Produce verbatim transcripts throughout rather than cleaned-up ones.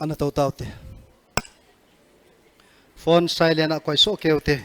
Ana to tau te. Phone silent a koi so keu te.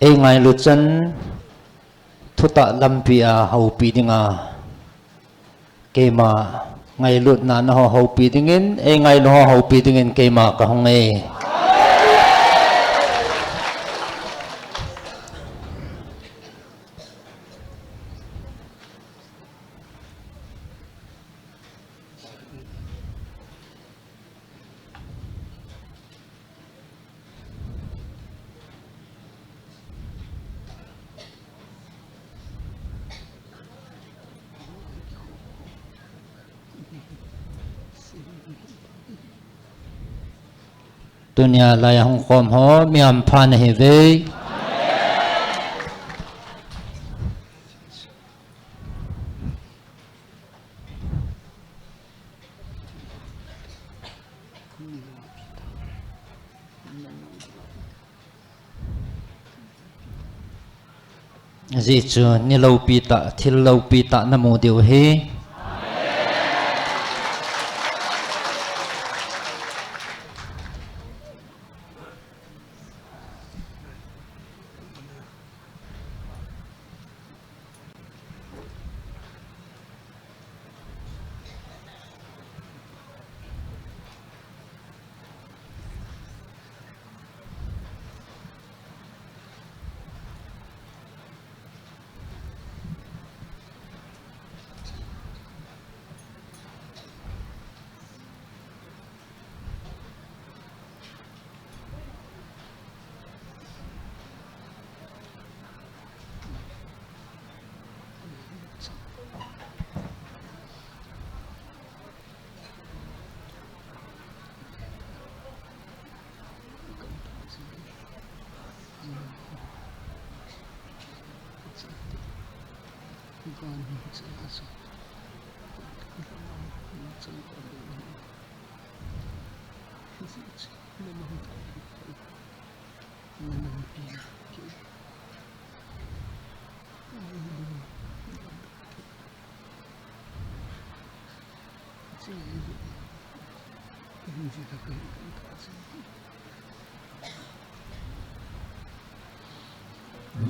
Ei ngailu chan thutah lampi a houpi dinga keima ngailutna na ho houpi dingin, ei ngailu ho houpi dingin keima ka hung e. Tunia lai a hung khom ho, mi hampha na hi ve. Ajeh chu ni loupi tah, thil loupi tah na mu diu ahi.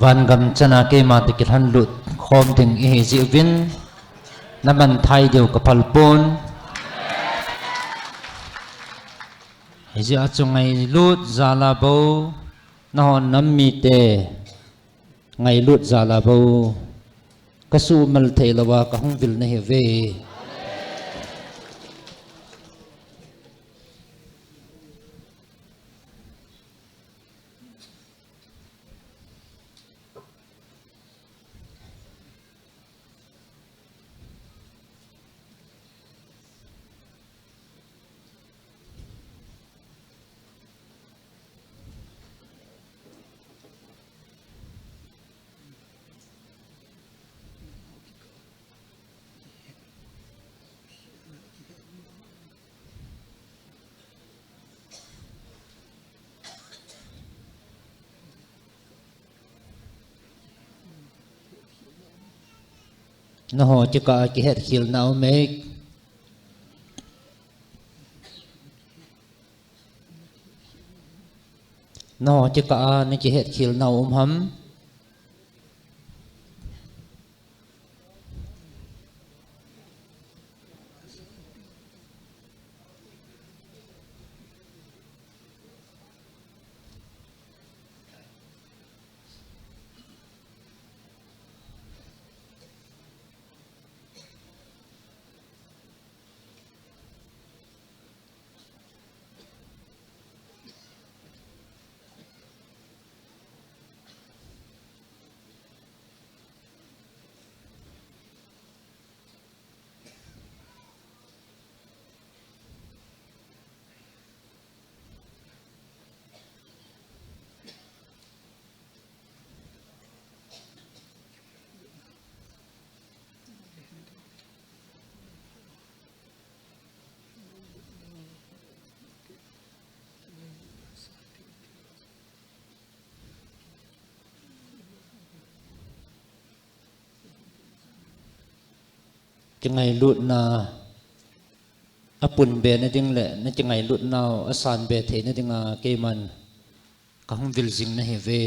Vangam chana keima toh kilhon lut khom ding ihi jeh uvin, na man thei diu ka phal pon. Hijeh a chu ngailut jal a bou, nahon nam mite ngailut jal a bou, ka suhmil thei lou a ka hung vil na hi ve. Nangho kikah a kihetkhelna um e. Nangho kikah a nakihetkhelna um ham? Kingailutna a pun be na ding le na kingailutna u a san be theina dinga keiman ka hung vil jing na hi ve.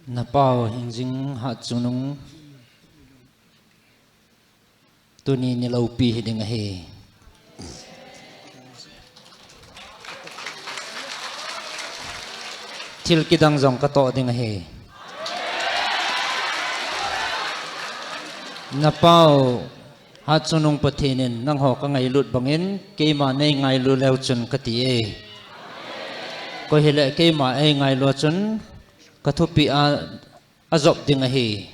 Na pau hingjing Hatchungnung tuni ni loupi hi ding ahi. Thil kidang jong ka toh ding ahi. Na pau Hatchungnung Pathen in nangho ka ngailut bangin keima nei ngailu leu chun ka ti e. Koi hile keima ei ngailu chun ka thupi a, a jop ding ahi.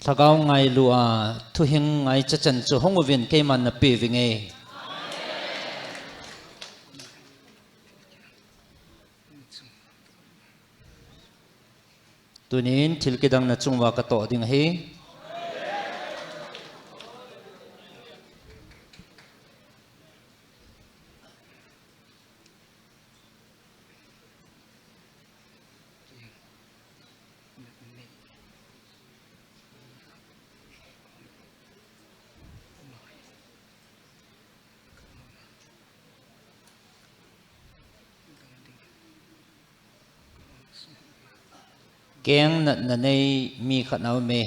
Lhagao ngailu a thuhing ngaicha chan chu hung uvin keiman na pe vinge. Tunin thil kidang na chunguva ka toh ding ahi. Keng natna nei mi khat na um e.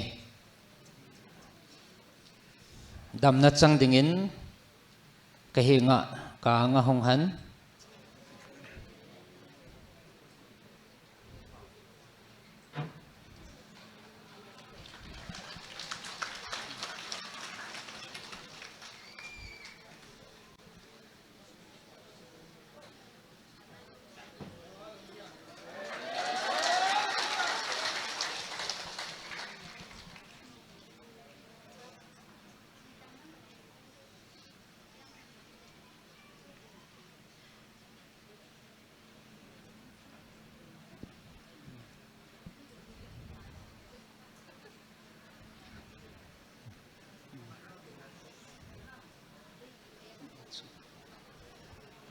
Damna chang dingin ka henga, ka anga hung hen.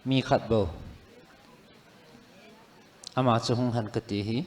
Mi khat bou. Ama chu hung hen kati hi.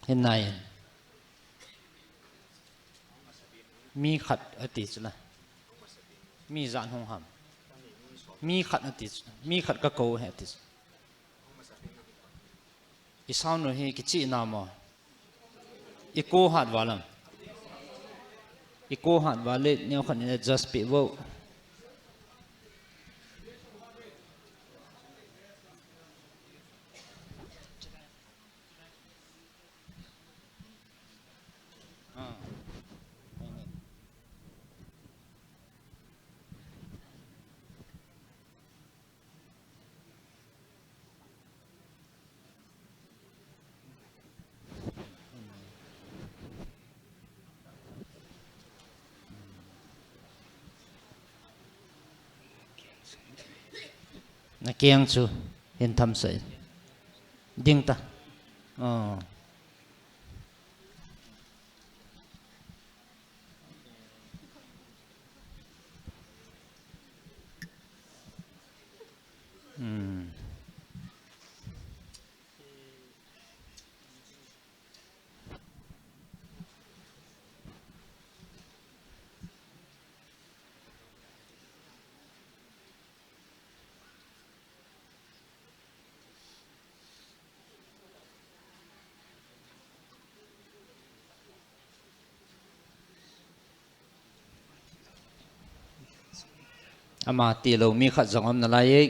Hinai. Mi khat ati chula. Mi jan hung ham. Mi khat ati chula. Mi khat ka ko he ati chula. I sound hi kichi na mo. I ko hat valam. I ko hat vale neo khat in adjust pi vo. Na keng chu hin tham sai. Ding ta. Oh. Hmm. Ama tilou mi khat jong um nalai e.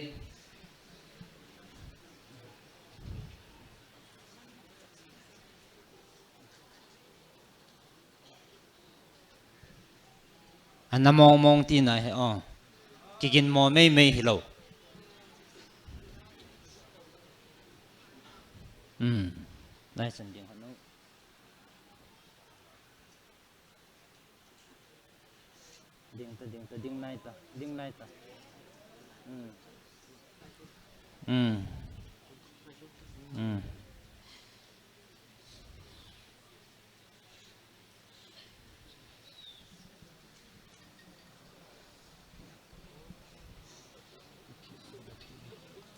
Ana mong mong tina he o. Kigin mo mei mei hilou. Hmm. Nai san ding hanu. Ding ta, ding ta, ding nai ta, ding nai ta. Hmm. Hmm. Hmm.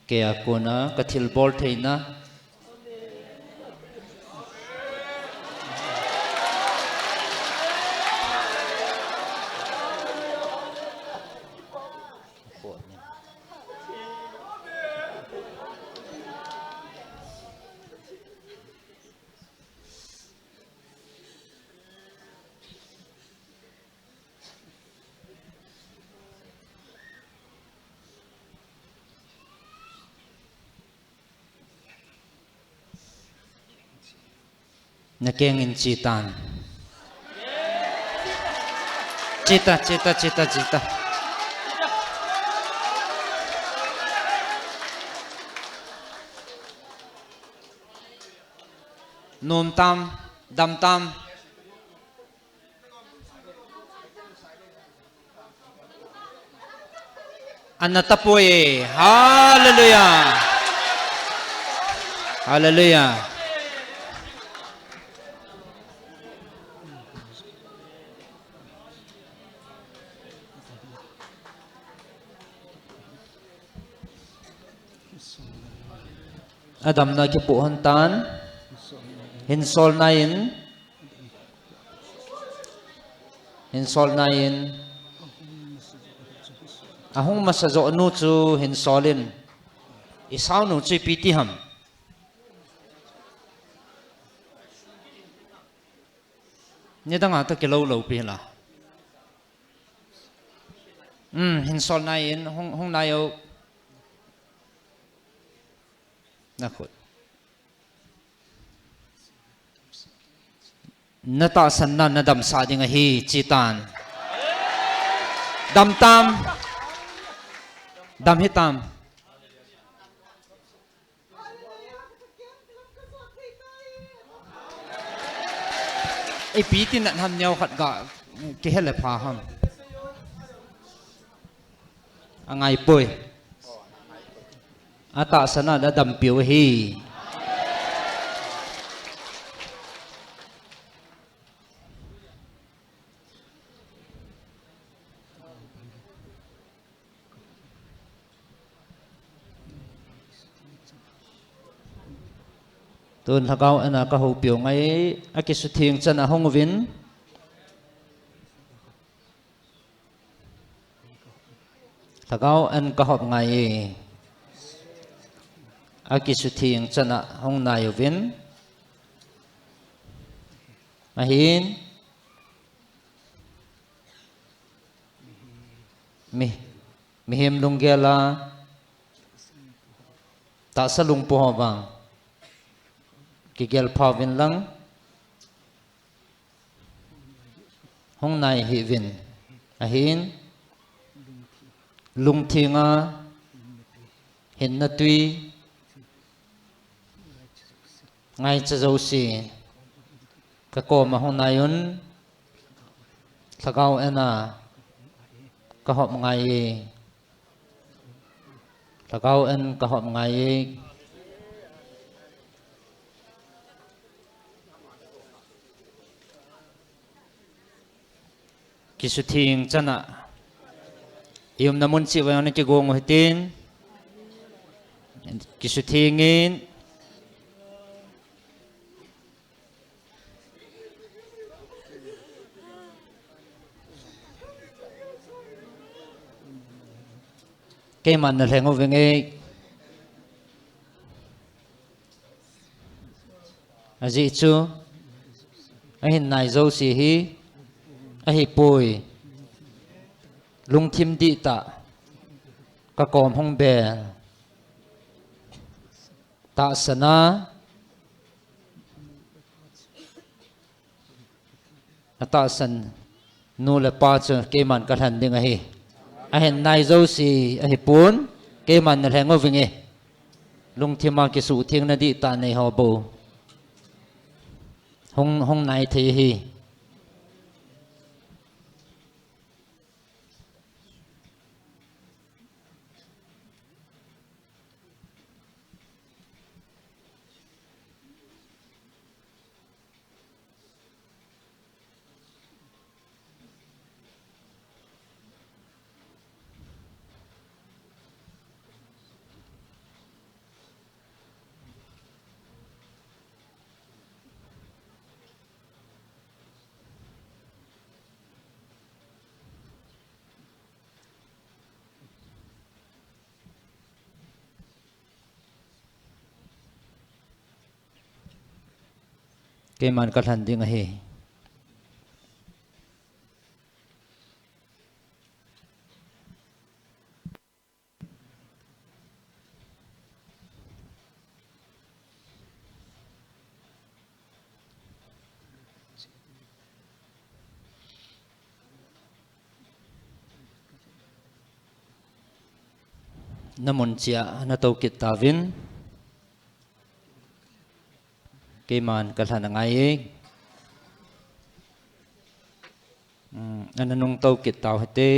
Kei a kona ka thilbol theina. Na keng in chi tan. Chi ta, chi ta, chi ta, chi ta. Nom tam, dam tam. Ana tapoi. Hallelujah. Hallelujah. Adamna kipu hon tan. Hin sol nai in. Hin sol nai in. Ahung masa jo nu chu hin sol in. I sau nu chu ipi ti ham. Nidang a ta kilou lou pi la. Hmm, hin sol nai in, hung, hung nai o. Na khut. Na tahsan na, na damsah ding ahi, chi tan. Dam tam. Dam hi tam. Ipi ti nat ham neo khat ga kihel le pha ham. Angai poi. Atahsan a na dampiu ahi. Tun lhagao ana ka houpiu ngai, akisutheng chana hung uvin. Lhagao an ka hop ngai e. Akisutheng chana hung nai uvin. Ahin. Mi, mihem lunggel a tahsa lungpo ho vang kigel pha uvin lang. Hung nai hih uvin. Ahin. Lungtheng a hinna tui ngaicha jouse ka koma hung nai un. Lhagao ana ka hop ngai e. Lhagao an ka hop ngai e. Kisutheng chana. I umna mun cheh uva jong na kigong u hitin. Kisutheng in. Keiman na lheng uving e. Ajeh chu ahin nai jouse hi ahipoi. Lungthim dihtah ka kom hung bel. Tahsan a atahsan nu le pa chu keiman ka lhen ding ahi. Ahin nai jouse ahipon, keiman na lheng uving e. Lungthim a kisuhthengna dihtah nei ho bou hung, hung nai thei ahi. Keiman ka lhen ding ahi. Na mun cheh a na tou kit tauvin. Keiman ka lhen angai e. Um, ana nung tou kit tau hite.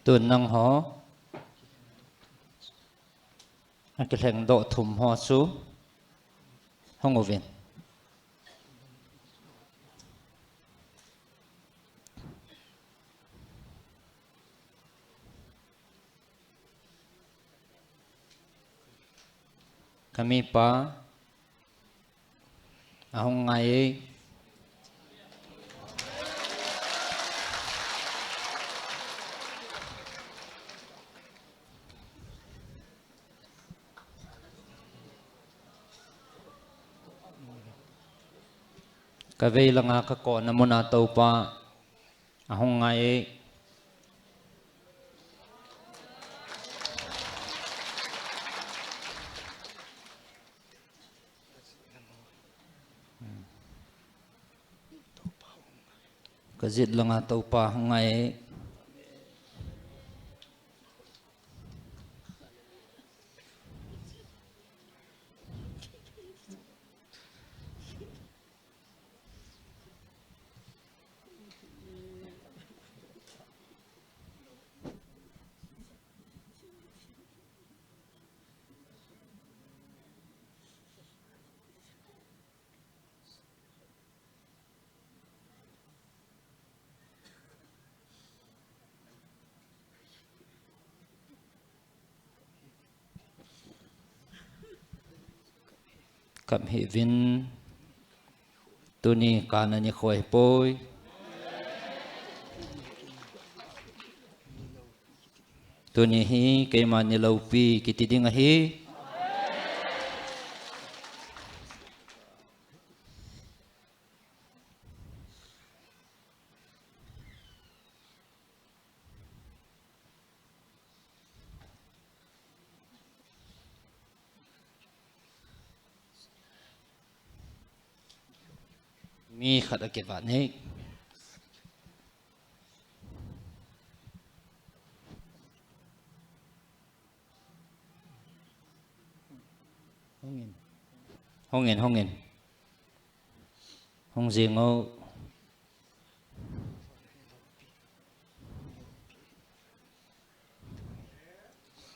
Tun nangho, akilheng doh thum ho chu hung uvin. Ka mipa ahung ngai e. Ka vei langa ka kona muna toupa ahung ngai e. Ka jet langa Toupa hung ngai. Kap hih uvin. Tuni kana nikho ahipoi. Tuni hi keima niloupi kiti ding ahi. Mi khat akivah nei. Hungin, hungin, hungin. Hung jing o.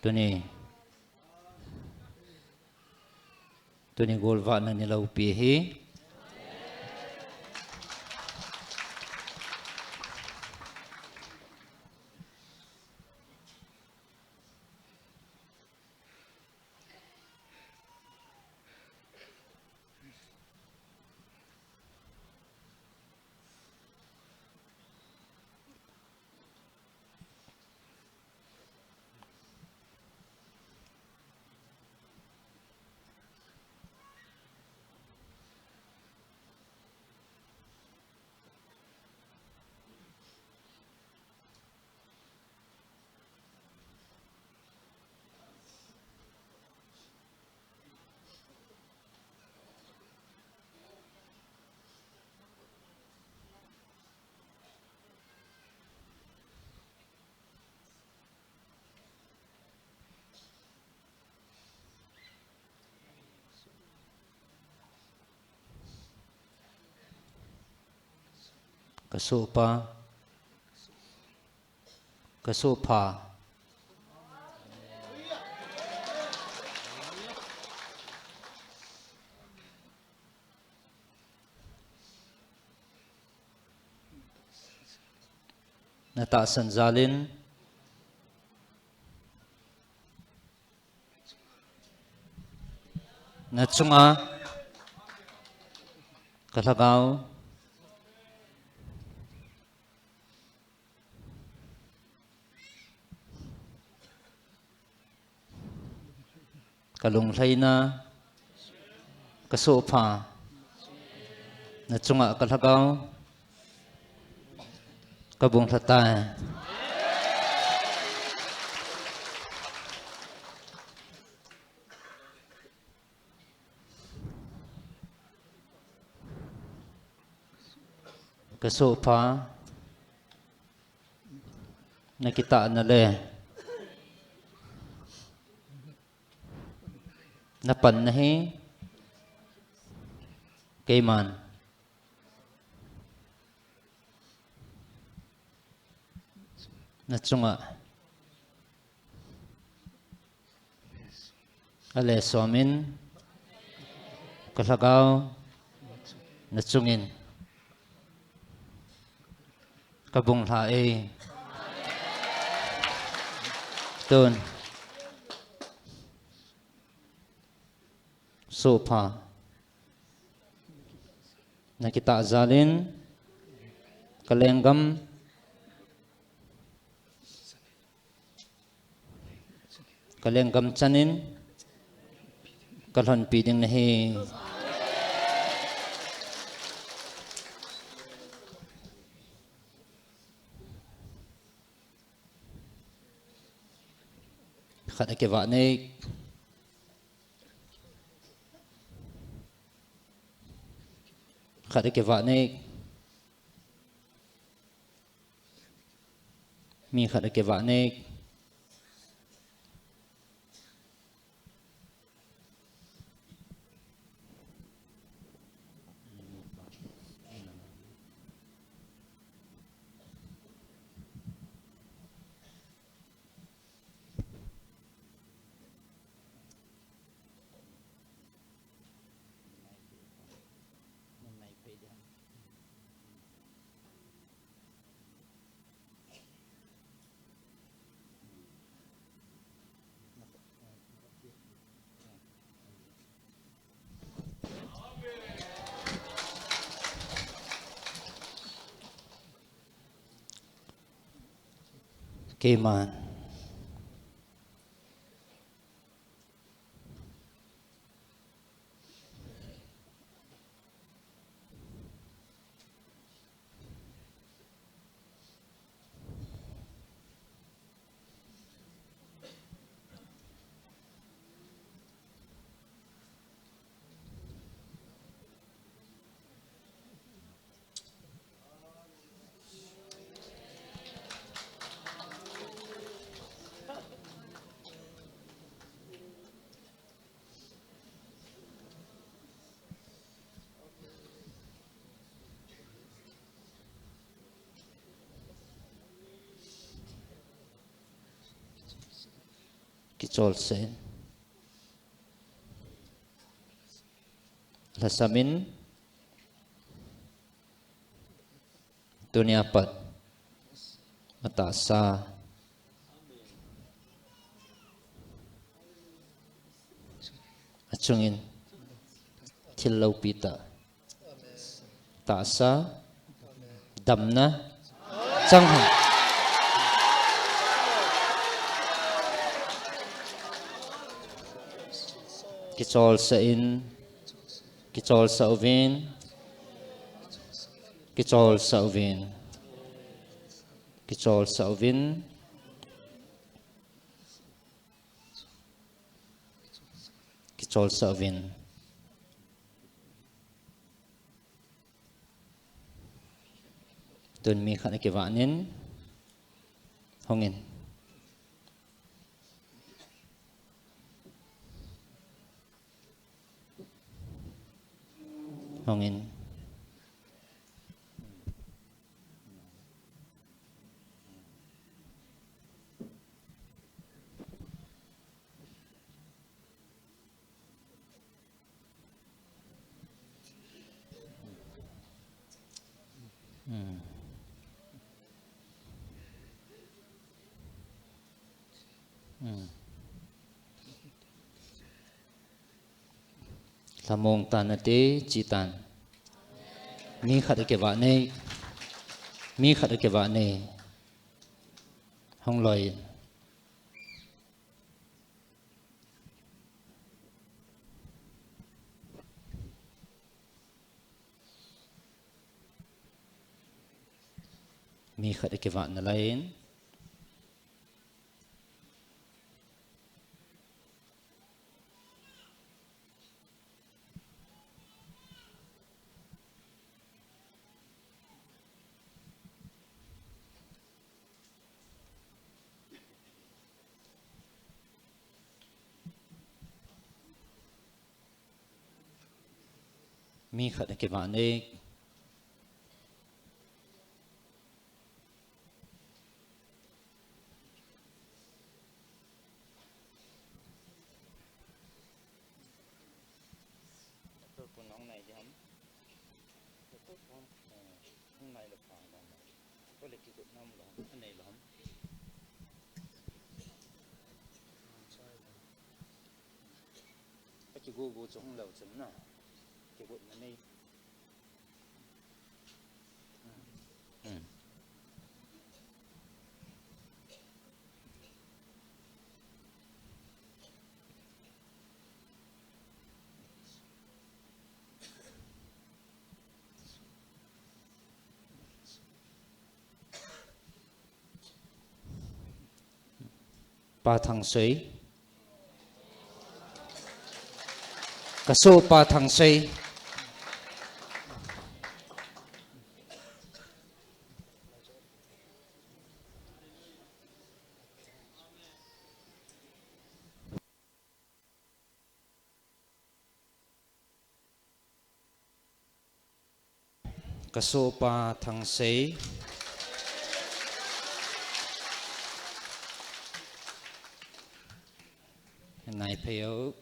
Tuni, tuni golvahna niloupi ahi. Ka sohpa, ka sohpha. Na tahsan jal in, na chunga ka lhagao, ka lunglhaina, ka sohpha, na chunga ka lhagao, ka bung lha tai. Ka sohpha, na kitahna le na panna hi keiman na chunga ale somin, ka lhagao na chungin ka bung lha e. Tun sohpha, na kitah jal in ka lenggam, ka lenggam chan in ka lhonpi ding nahi. Khat akivah nei. Khat akivah nei. Mi khat akivah nei. Keiman. Kicholsah in. Lhasam in. Tunia pat. Atahsa. Achungin. Thil loupi tah. Tahsa. Damna. Chang hen. Kicholsah in. Kicholsah uvin. Kicholsah uvin. Kicholsah uvin. Kicholsah uvin. Tun mi khat akivah in. Hungin. Hungin. Hmm. Hmm. Lhamong tan ati, chi tan. Mi khat akivah nei. Mi khat akivah nei. Hung loi. Mi khat akivah nalai in. Mi khat akivah nei. Doctor pun hung nai di ham? Doctor pun, eh, hung nai le pha na. Ko le kigot nam lo, anei lo ham? Akigo go chu hung lo chun na. Kigot na nei. Hmm. Pa Thangsei. Ka soh Pa Thangsei. Ka sohpa Thangsei. Nai phei o.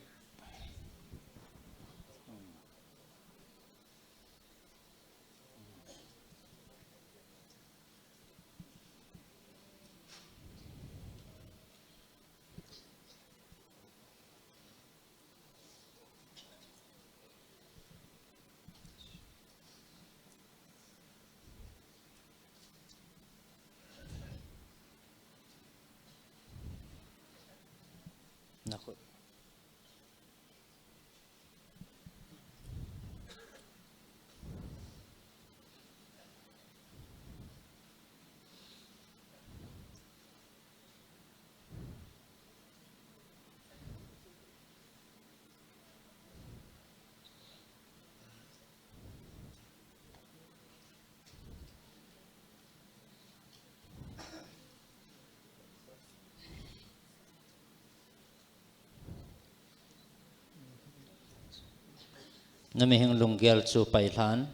Na mihing lunggel chu pailhan.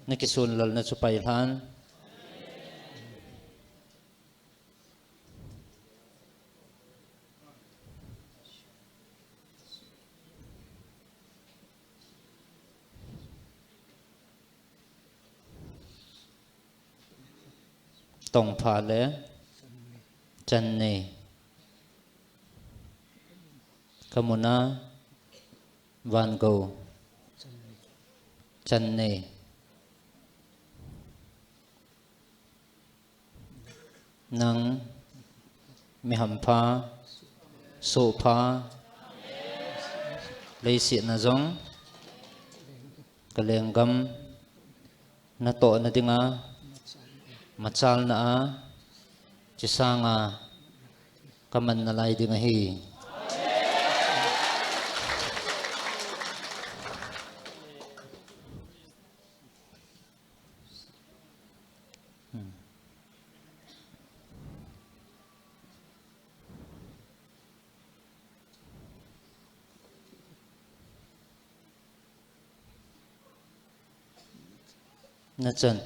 Na kisunlolna chu pailhan. Tongpha le channei. Ka muna vangou channei. Nang mihampha, sohpha, leiset a jong ka lenggam natohna dinga, machalna a, chisanga ka man nalai ding ahi. Nachan.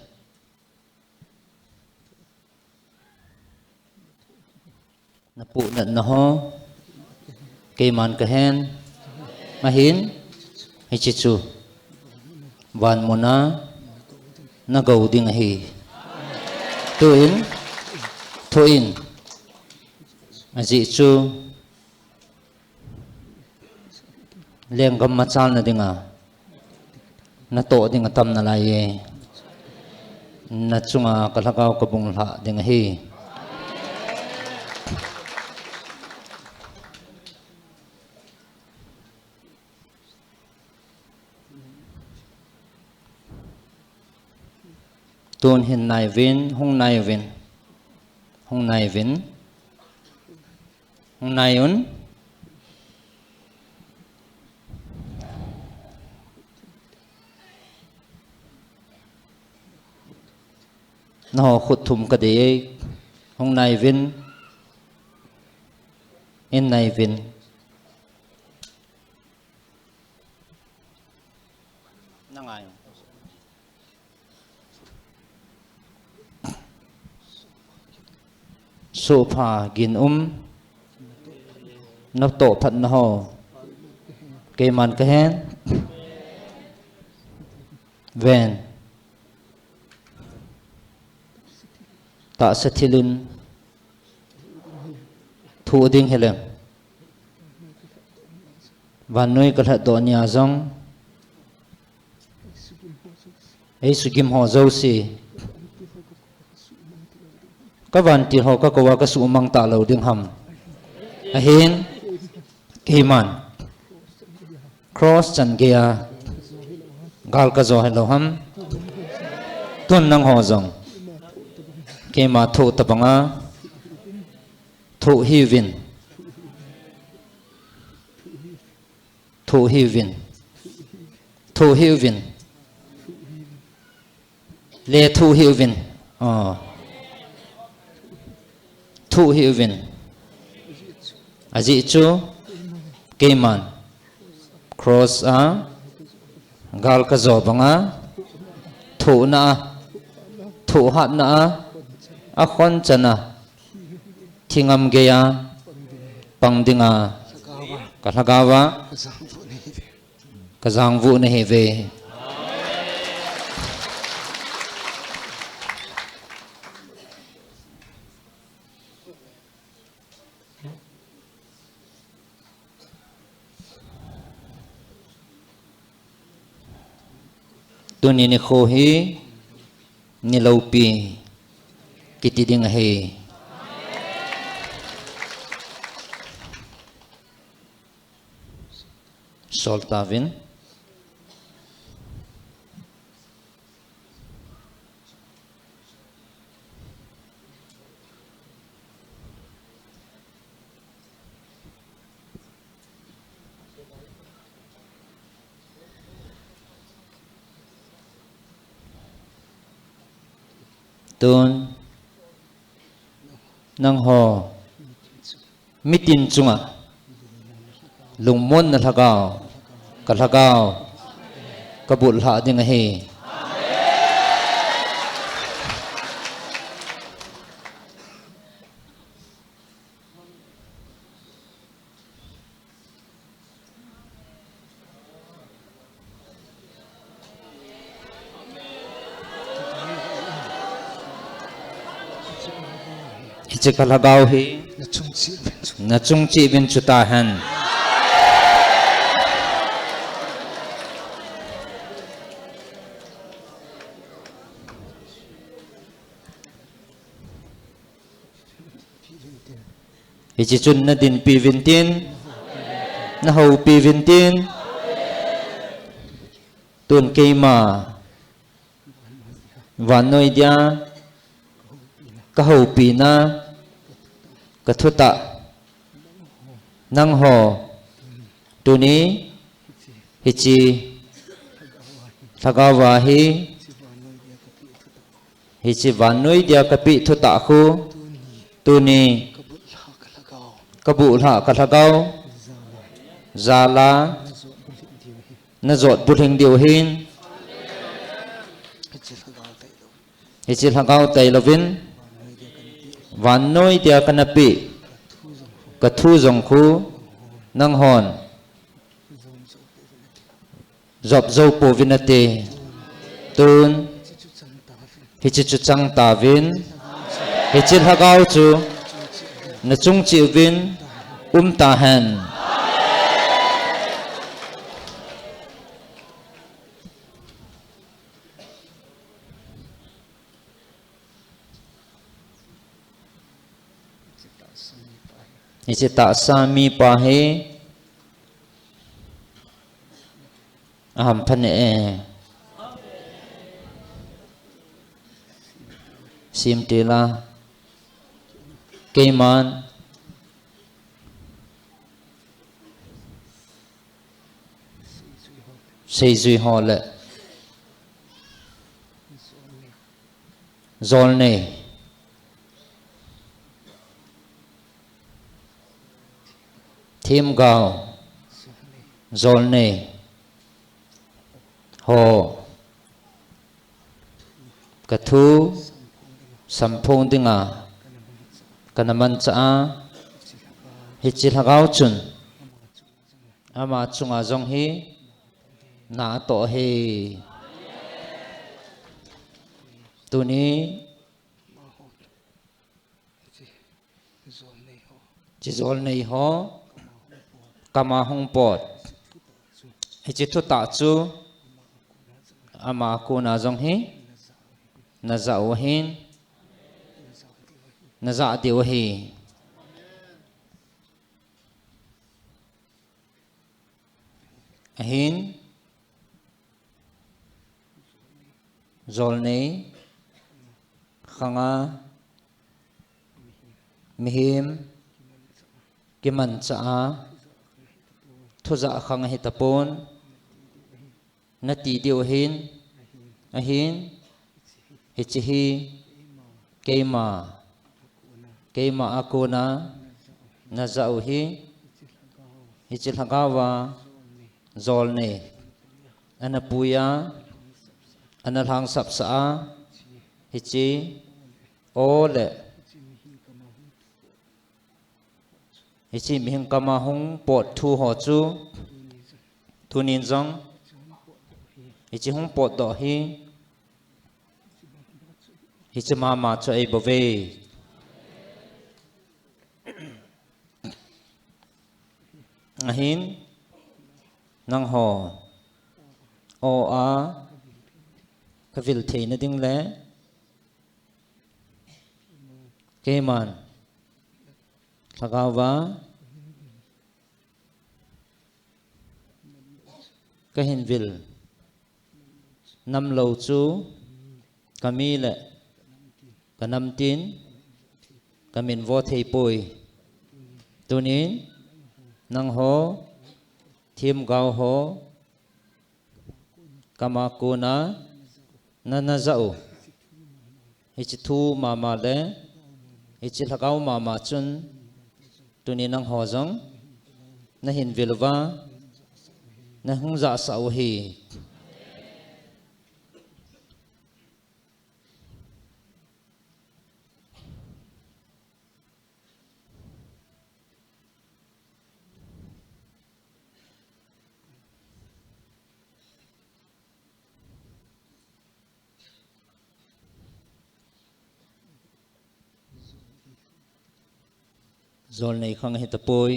Napuh natna ho keiman kahen. Ahin, hiche chu van muna nagou ding ahi. Tuin, tuin, ajeh chu lenggam machalna dinga natoh ding atam nalai e. Nachunga ka lhagao kabung lhah ding ahi. Tun hin naiuvin, hung naiuvin, hung naiuvin. Hung nai un. Naho khut thum kadei e. Hung nai uvin. In nai uvin. Nangai. Sohpha ginum. Natoh phatna ho keiman kahen. Ven. Tahsa thilin thoh ding hileng. Vannoi kalhatdoh nia jong. Ei sugim ho jouse. Ka vantil ho kakouva kasuhmang talou ding ham. Ahin, keiman. Cross chan geiya gal kajo hilou ham. Tun nangho jong keima thoh tabanga thoh hih uvin. Thoh hih uvin. Thoh hih uvin. Le thoh hih uvin. Ah. Thoh hih uvin. Ajeh chu keiman cross a gal kajo banga Phuhna a, thuhhatna a, akhonchana, thingam geiya pang dinga ka lhagao a kajangvuh nahiuve. Tuni nikho hi niloupi kiti ding ahi. Sol tauvin. Tun nangho mitin chunga lungmonna lhagao, ka lhagao kabulhah ding ahi. Hiche ka lhagao hi nachung cheh uvin chutahen. Hiche chun nadinpi uvin tin, nahoupi uvin tin, tun keima vannoi dia kahoupina, kathutah, nangho tuni hiche lhagao a hi, hiche vannoi dia kapeh thutah khu tuni kabulhah ka lhagao jal a najot bulhing diu ahin. Hiche lhagao tailouvin vannoi dia kana peh kathu jong khu nanghon jop jou pouvin nate. Tun hiche chu chang tauvin, hiche lhagao chu nachung cheh uvin umtahen. Hiche tahsa mipa hi ahamphat e. Simtila keiman seijui ho le jolnei, themgao, jolnei ho kathu samphong dinga kana manchah a, hiche lhagao chun ama chunga jong hi natoh ahi. Tuni hiche jolnei ho kama hung pot, hiche thutah chu ama kona jong hi najah u ahin, najah diu ahi. Ahin, jolnei khanga mihem kimanchah a thujah khang ahitapon nati diu ahin, ahin, hiche hi keima, keima a kona najah u hi, hiche lhagao a jolnei ana pui a, ana lhangsap sah a, hiche aw le hiche mihing kama hung pot thu ho chu tunin jong hiche hung potdoh hi hiche mama chu ahi bouve. Ahin nangho aw a kavil theina ding le keiman lhagao va kahin vil namlou chu kami le kanam tin kamin vo thei poi. Tunin nangho themgao ho kama kona nana jah u hiche thu mama le hiche lhagao mama chun tunin nangho jong nahin vil uva nahung jahsah u ahi. Jolnei khang hitapoi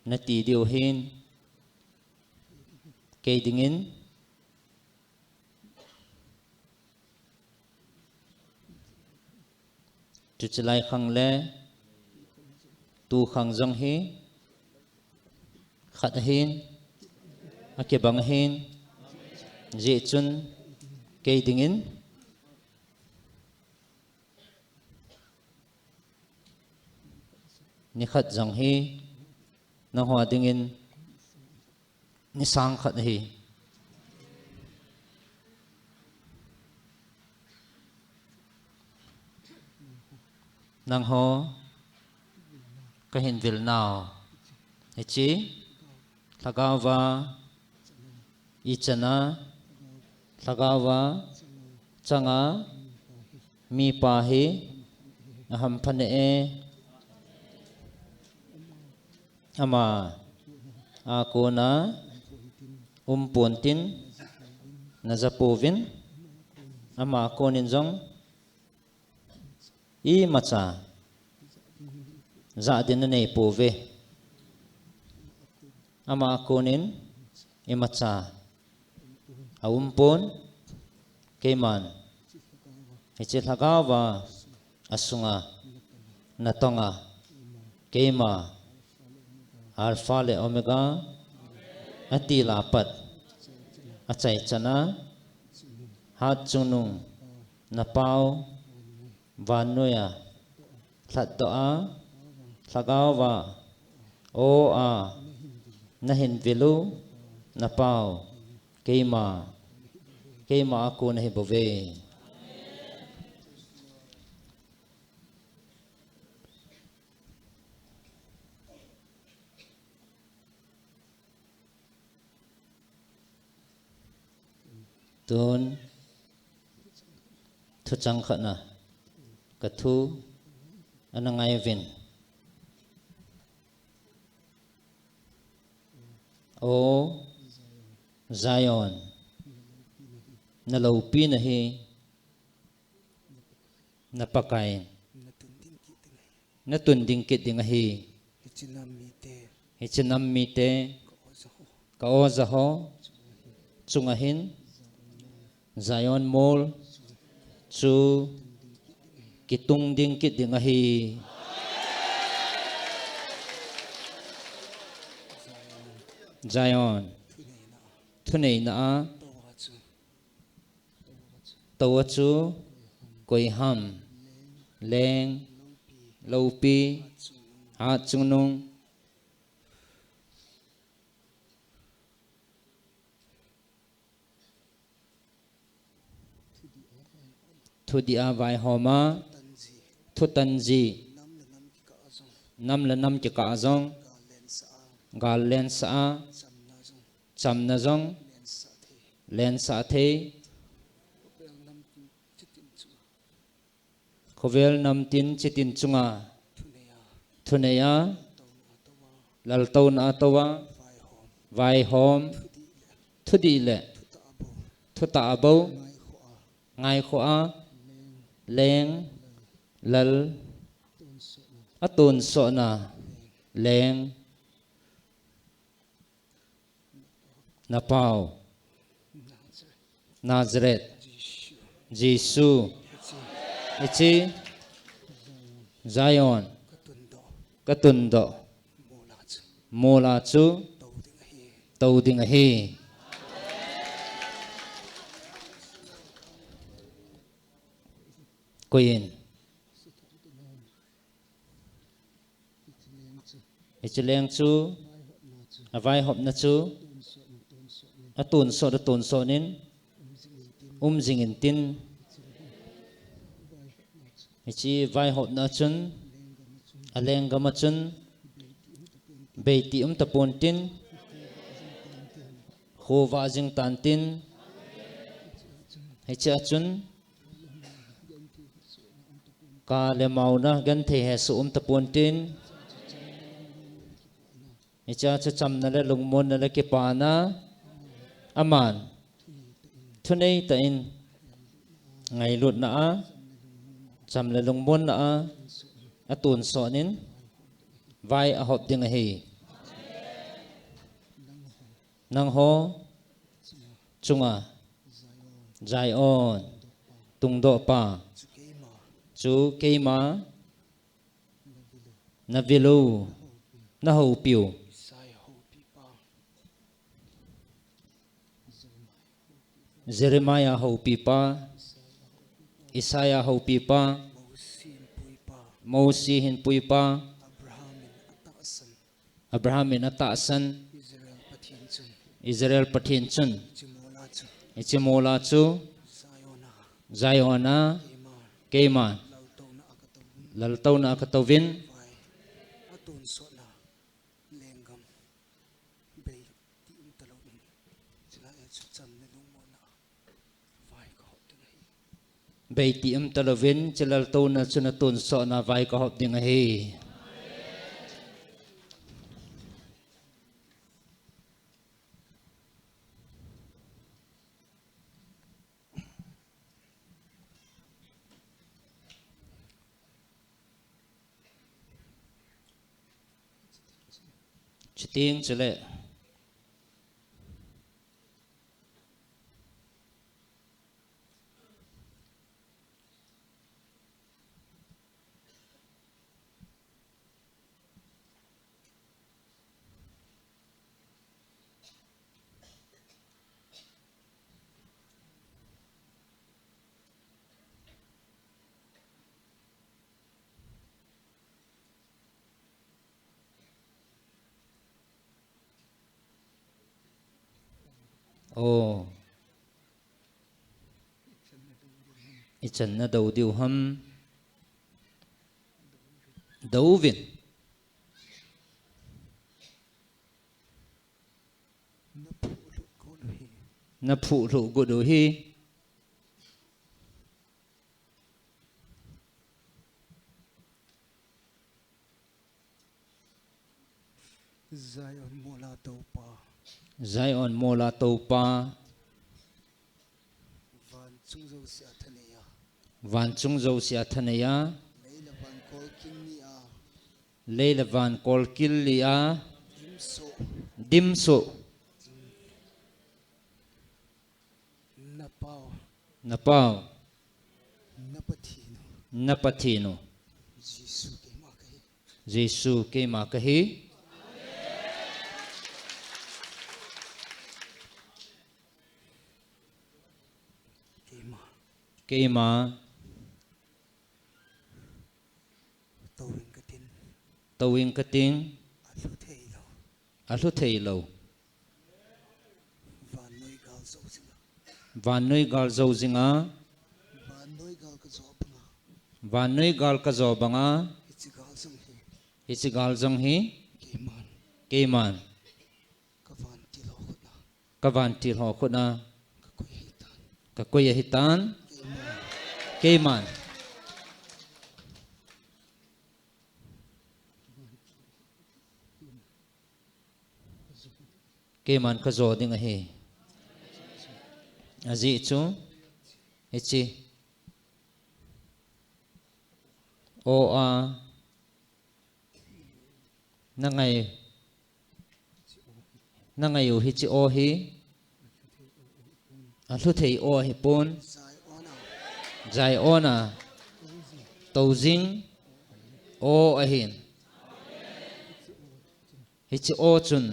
nati diu hin kei dingin chuche lai khang le tu khang jong hi khat ahin, akibang ahin, hijeh chun kei dingin nikhat jong hi nangho dingin ni sang khat ahi. Nangho kahin vil nau hiche lhagao va ichan a lhagao va changa mipa hi ahampha neh e. Ama a kona umpon tin naja pouvin ama konin jong imacha jah din nanei pouve. Ama konin imacha aumpon, keiman hiche lhagao va asunga natonga keima Alpha le Omega atila pat achaichan a Hatchungnung napao vannoiya lhatdoh a lhagao va aw a nahin vil u napao keima keima a kon ahi bouve. Tun thuchang khat na kathu ana ngai uvin. O Zion, na loupina hi na Pakai natun ding kit ding ahi. Hiche nam mite ka oja ho chunga hin Zion mol chu kitung ding kit ding ahi. Zion thuneina a tou a chu koiham, leng, loupi, Hatchungnung, thudih a vaihom a, thutanji, nam le nam kikah a jong gal lensah a, chamna jong lensah thei, Khovel namtin chitin chunga thuneiya, laltouna a toa, vaihom, thudih le thutah a bou, ngaikhoa, leng, lal, atonsotna leng, napau, Nazareth, Jesu, hiche Zion katundoh mola chu tou ding ahi. Koiyin. Hiche leng chu, avaihopna chu, atonsot, atonsot in, umjing intin. Hiche vaihopna chun, alenggam a chun, beiti umtapontin, khovah jing tantin, hiche a chun, ka le mauna genthei hesoh umtapontin, hiche a chu chamna le lungmonna le kipana, aman thuneitah in ngailutna a, cham le lungmonna a, atonsot in, vai ahop ding ahi. Nangho chunga Zion tungdohpa chu keima navil u, nahoupiu, Jeremiah houpipa, Isaiah houpipa, Mosi hinpuipa, Abraham in atahsan, Israel Pathen chun, hiche mola chu Zion a keiman laltouna a katouvin, beiti umtalouvin, hiche laltouna chun atonsotna vai kahop ding ahi. Chuting chule Ichan nadou diu ham? Douvin. Naphuh lhuh got u hi. Zion mola toupa. Zion mola toupa. Van chung jousea thaneiya. Van chung jousea thaneiya. Lei le van kolkil nia. Lei le van kolkil nia. Dimsoh. Dimsoh. Napau. Napau. Napathen u. Napathen u. Jesu keima kahi. Jesu keima kahi. Keima. Keima. Touvinge kating. Touvinge kating. Alhu theilou. Alhu theilou. Vannoi gal jou jinga. Vannoi gal jou jinga. Vannoi gal kajo banga. Vannoi gal kajo banga. Hiche gal jong hi. Hiche gal jong hi. Keiman. Keiman. Kavantil ho khutna. Kavantil ho khutna. Kakoi ahitan. Kakoi ahitan. Keiman. Keiman kajo ding ahi. Ajeh chu, hiche. O a. Nangai. Nangai u hiche o hi. Alhuthei o ahipon. Zion a. Toujing. O ahin. Hiche o chun.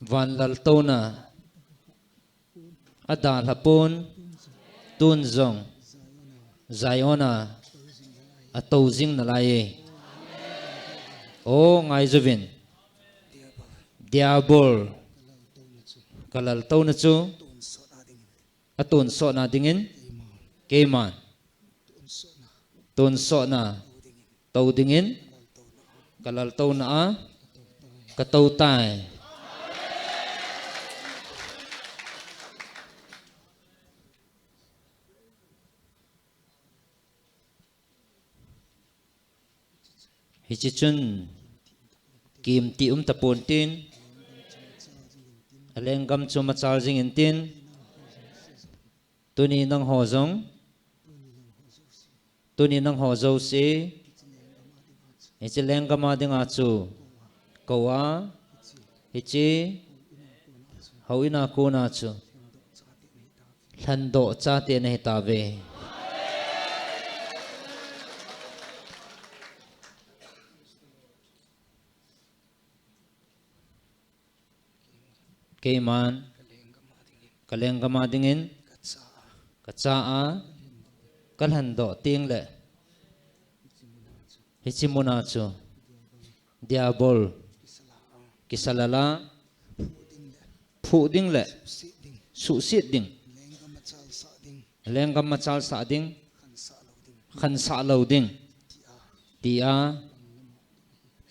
Van laltouna. Adalhapon, tun jong, Zion a, atoujing nalai e. O ngai jouvin. Diabol. Kalaltouna chu. Atonsotna dingin. Keiman. Tonsotna. Tou dingin. Kalaltouna a. Katou tai. Hiche chun. Kimti um tapon tin. Alenggam chu machal jing intin. Tuni nangho jong. Tuni nangho jouse. Hiche lenggam a dinga chu. Kou a. Hiche. Houin a kona chu. Lhendoh chate nahitauve. Keiman. Kalenggam a dingin. Kacha a. Kalhendoh tengle. Hiche muna chu. Diabol. Kisalala. Phuh ding le. Suhset ding. Lenggam machal sah ding. Khansah lou ding. Tia.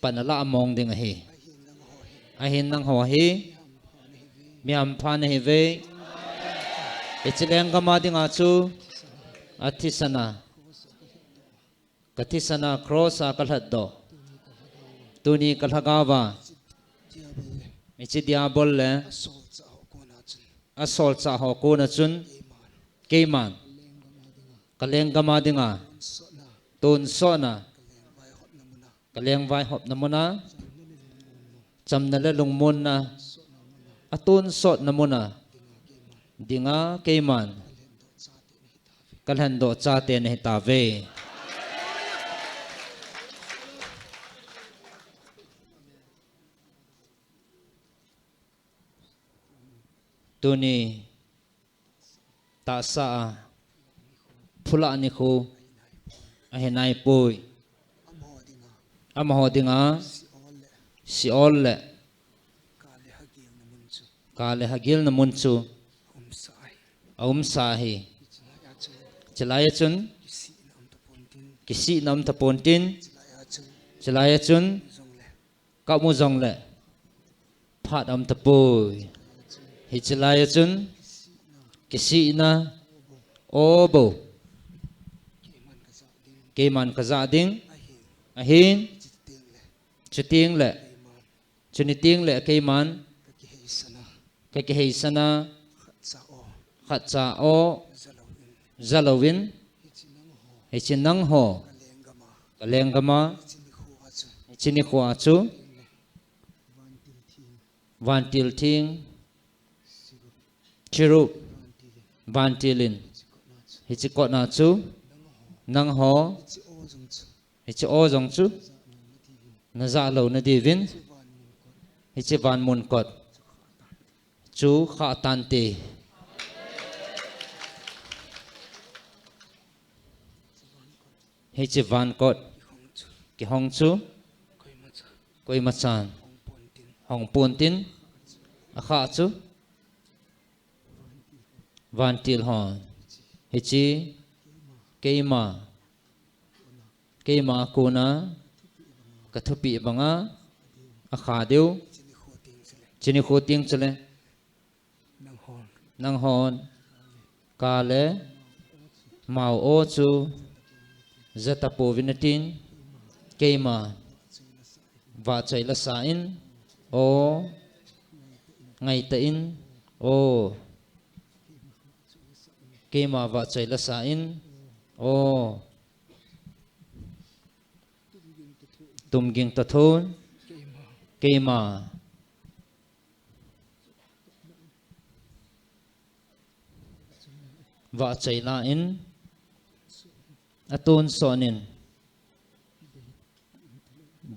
Pan ala mong ding ahi. Ahin nangho hi. Mihampha nahiuve. Hiche lenggam a dinga chu. Athisana. Kathisana cross a kalhatdoh. Tuni kalhagao va. Hiche diabol le. Asolchah ho kona chun. Keiman. Kalenggam a dinga. Tonsotna. Kalengvaihopna muna. Chamna le lungmonna. Atonsotna muna. Dinga keiman. Kalhendoh chate nahitauve. Tuni. Tahsa a. Phulah nikho. Ahinaipoi. Amaho dinga. Seol le. Kale hagilna mun chu. Aumsa ahi. Chulai a chun. Kisihna um tapon tin. Chulai a chun. Kamu jongle. Phat um tapoi. Hiche lai a chun. Kisihna. O bou. Keiman kajah ding. Ahin. Chuteng le. Chuni teng le keiman. Kakiheisana. Khatcha o. Jalouvin. Hiche nangho. Kalenggam a. Hiche nikho a chu. Vantil theng. Cherub. Vantil in. Hiche kot na chu. Nangho. Hiche o jong chu. Najah lou nadiuvin. Hiche van mun kot. Chu khah tante. Hiche van kot. Kihong chu. Koimachan. Hong pon tin. Akhah chu. Vantil hon. Hiche. Keima. Keima kona. Kathupeh banga. Akhah diu. Chuni kho teng chule. Nanghon. Kale. Amau o chu jatapouvin atin, keima vahchoi lasa in, o ngaita in, o keima vahchoi lasa in, o tumging tathoun, keima vahchoi la in, atonsot in,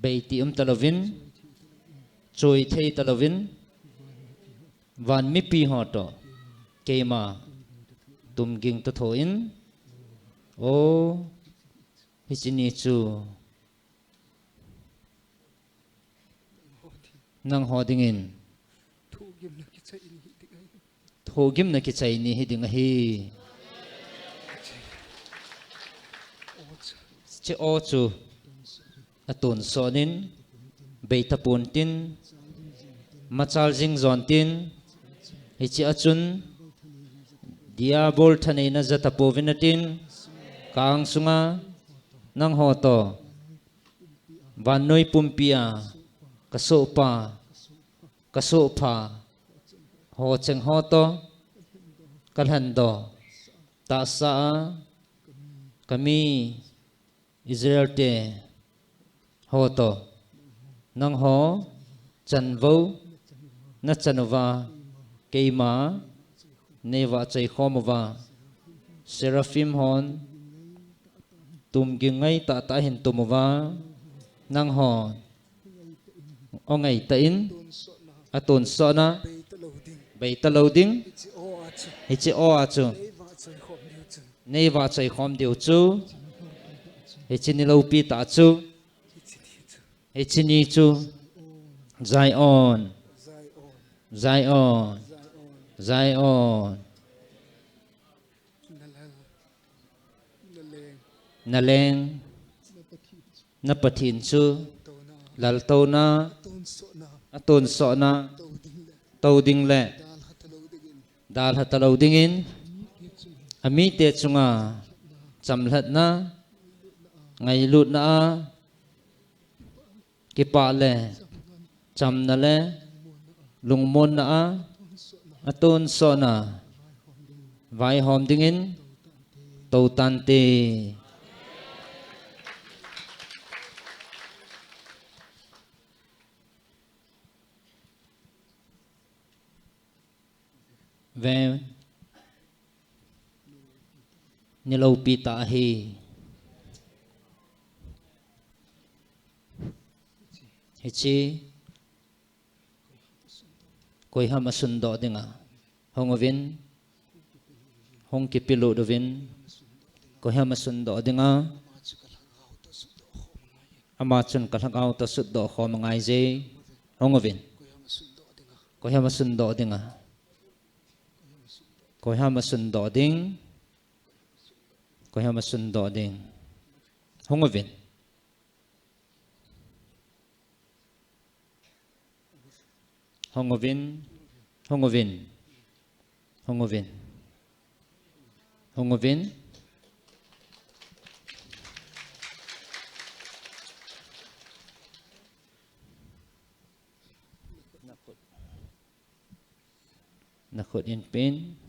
beiti um talouvin, choi thei talouvin, van mipi ho toh keima tumging tathoun, o hiche ni chu nangho dingin thohgimna kichai ni hiding ahi. Hiche o chu atonsot in, beitapon tin, machal jing jon tin, hiche a chun diabol thaneina jatapouvin atin, ka angsunga nangho toh vannoi pumpia kasohpa, kasohpha, hocheng ho toh kalhendoh tahsa a kami Israel te ho toh nangho chanvou nachan uva, keima neivahchoi khom uva, seraphim hon tumging ngaitah tah ahin tum uva, nanghon o ngaita in, atonsot na beita lou ding, hiche o a chu neivahchoi khom diu chu hiche ni loupi tah chu, hiche ni chu Zion, Zion, Zion, naleng, na Pathen chu laltouna, atonsot na tou ding le dalha talou dingin, amite chunga chamlhatna, ngailutna a kipah le chamna le lungmonna a atonsot na vaihom dingin tou tante. Ven, ni loupi tah ahi. Hiche koiham asundoh dinga hung uvin, hung kipelut uvin, koiham asundoh dinga, ama chun kalhagao toh sutdoh khom angaije. Hung uvin, koiham asundoh dinga, koiham asundoh ding, koiham asundoh ding. Hung uvin. Hung uvin, hung uvin, hung uvin, hung uvin. Nakhut in pen.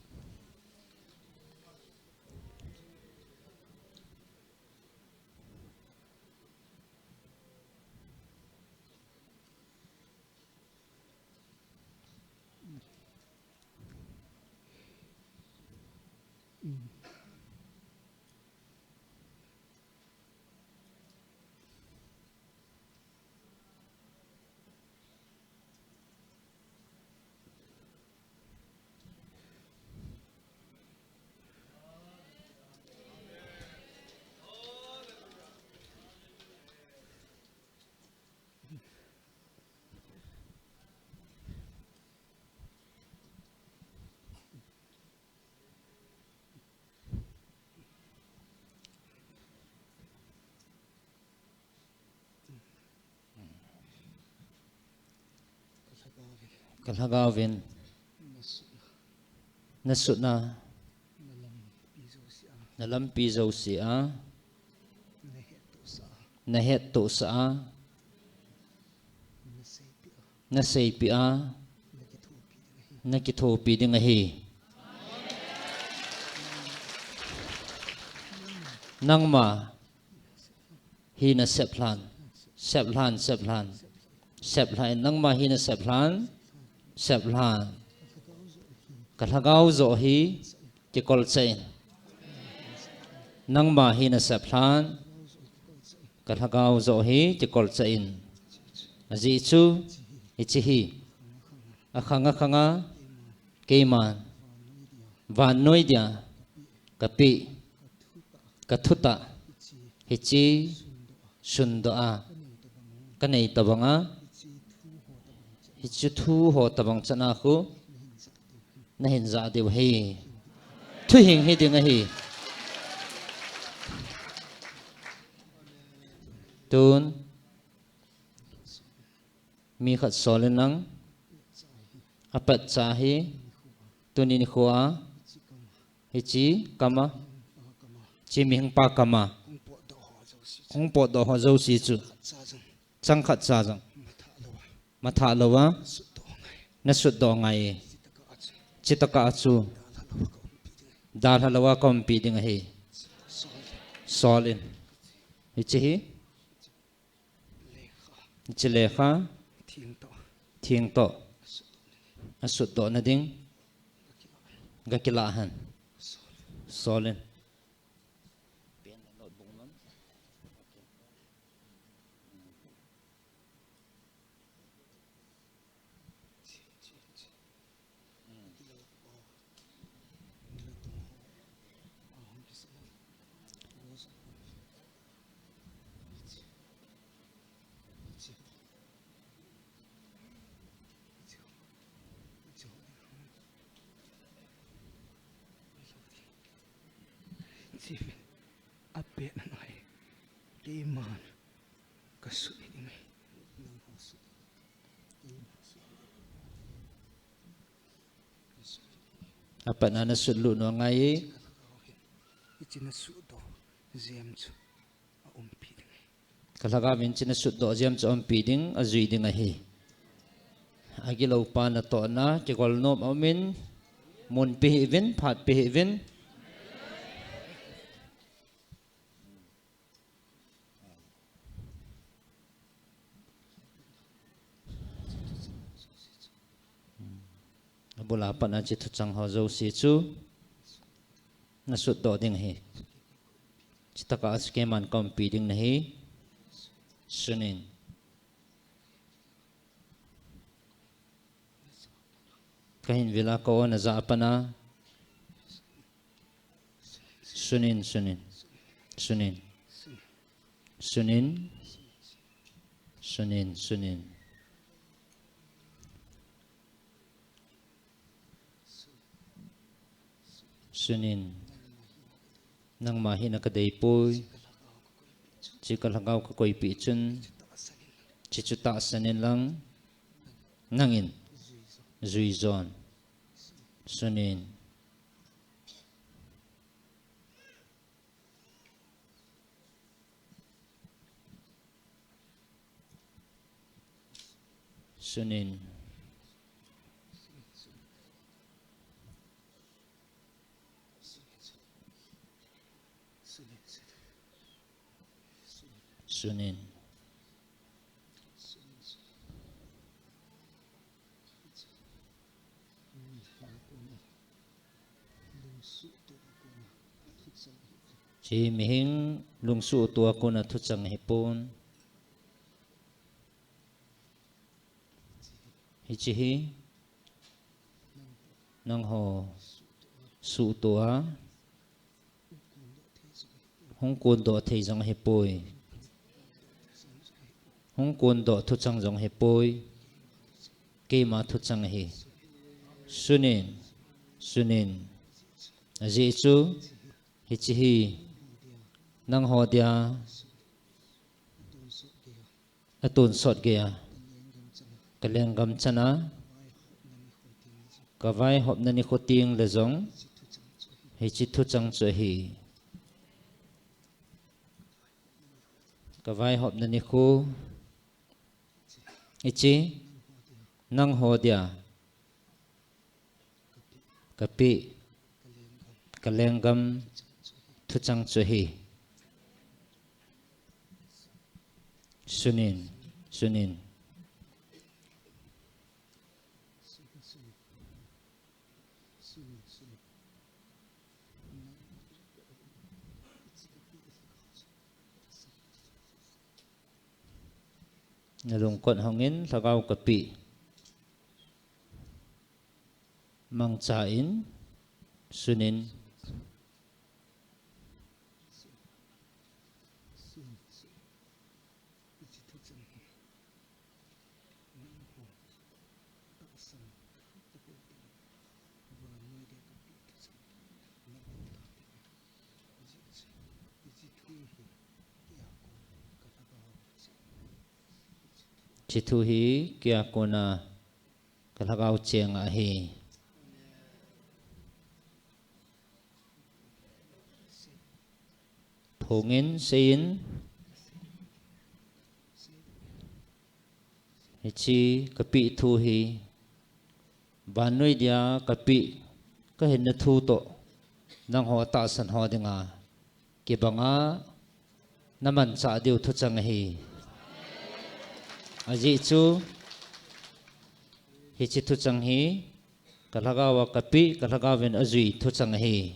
Kalhagao vin nasutna Na lampi jouse a, na hettohsah a, na seipeh a, na kithopi ding ahi. Nangma hi na seplhan, seplhan, seplhan, seplhan, nangma hi na seplhan, seplhan. Ka lhagao joh hi kikolchah in. Nangma hi na seplhan, ka lhagao joh hi kikolchah in. Ajeh chu, hiche hi, akhang akhang a, keiman, vannoi dia, kapeh, ka thutah, hiche, sundoh a, kanei tobang a, hiche thu ho tobang chan a khu, nahin jah diu ahi. Thuhing hiding ahi. Tun, mi khat sol in lang, apatcha hi, tuni nikho a, hiche kam a, hiche mihing pa kam a, hung potdoh ho jouse chu, chang khat cha jong, mathah lou a, na sutdoh ngai e. Chutah a chu, dalha lou a ka umpi ding ahi. Sol in. Hiche hi, hiche lekha, theng toh, asutdoh na ding, ga kilah hen. Sol in. Apet ngai. Keiman ka sut ding ahi. Apatna na sutlut nu angai e. Hiche na sutdoh jeng chu aumpi ding ahi. Ka lhagao in hiche na sutdoh jeng chu aumpi ding, ajui ding ahi. Agilou pa natohna, kigolnom aum in, mun pe hih uvin, phat pe hih uvin. Abul a pat a hiche thuchang ho jouse chu na sutdoh ding ahi. Chutah a chu keiman ka umpi ding nahi. Sun in. Kahin vil a ka-on a, ja a pat a. Sun in, sun in. Sun in. Sun in. Sun in, sun in. Sun in. Nangma hina ka deipoi. Hiche ka lhagao ka koipeh chun, hiche chu tahsan in lang, nangin jui jon. Sun in. Sun in. Sun in. Hiche mihing lungsuhtoh a kona thuchang ahipon. Hiche hi nangho suhtoh a hung kondoh thei jong ahipoi. Hung kondoh thuchang jong ahipoi. Keima thuchang ahi. Sun in, sun in. Ajeh chu, hiche hi nangho dia atonsot geiya ka lenggam chana ka vaihopna nikho tengle jong hiche thuchang chu ahi. Kavaihopna nikho. Hiche, nangho dia. Kapeh, kalenggam thuchang chu ahi. Sunin, sunin. Nalungkot hongin, lhagao kapeh. Mangcha in, sunin. Hiche thu hi keia kona kalhagao cheng ahi. Phongin, seiyin. Hiche kapeh thu hi, vannoi dia kapeh, kahinna thu toh, nangho tahsan ho dinga kibanga namanchah diu thuchang ahi. Ajeh chu, hiche thuchang hi, kalhagaova kapeh, kalhagaovin ajui thuchang ahi.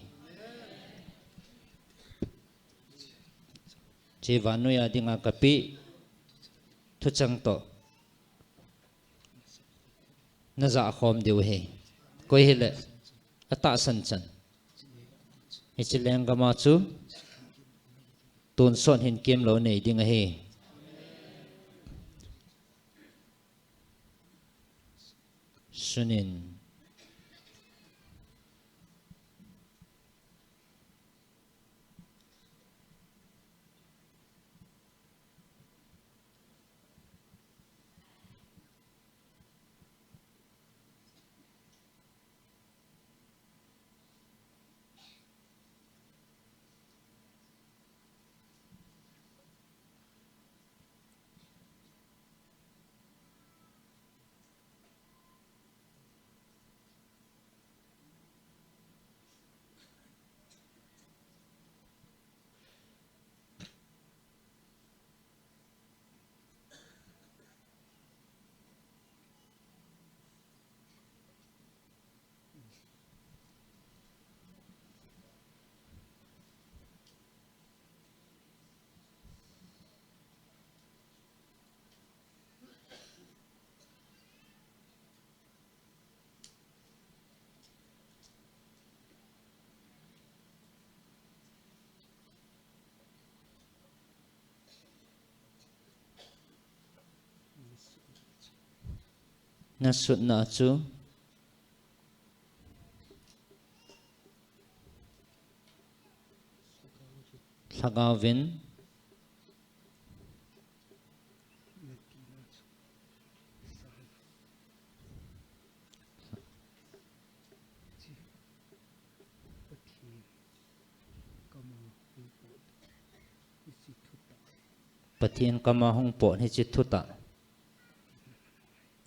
Hiche vannoi a dinga kapeh thuchang toh najah khom diu ahi. Koi hile, atahsan chan. Hiche lenggam a chu, tonsot hinkemlou nei ding ahi. Sunin. Nasutna chu lhagaovin Pathen kama hung pot hiche thutah.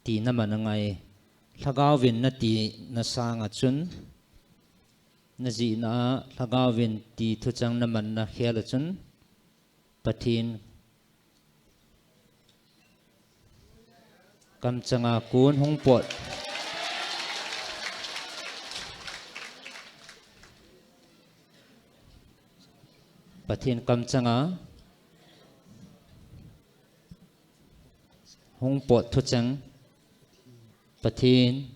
Ti naman angai. Lhagaovin nati na sanga chun, najihna a lhagaovin ti thuchang naman na khel a chun, Pathen kamchanga kon hung pot. Pathen kamchanga hung pot thuchang. Pathen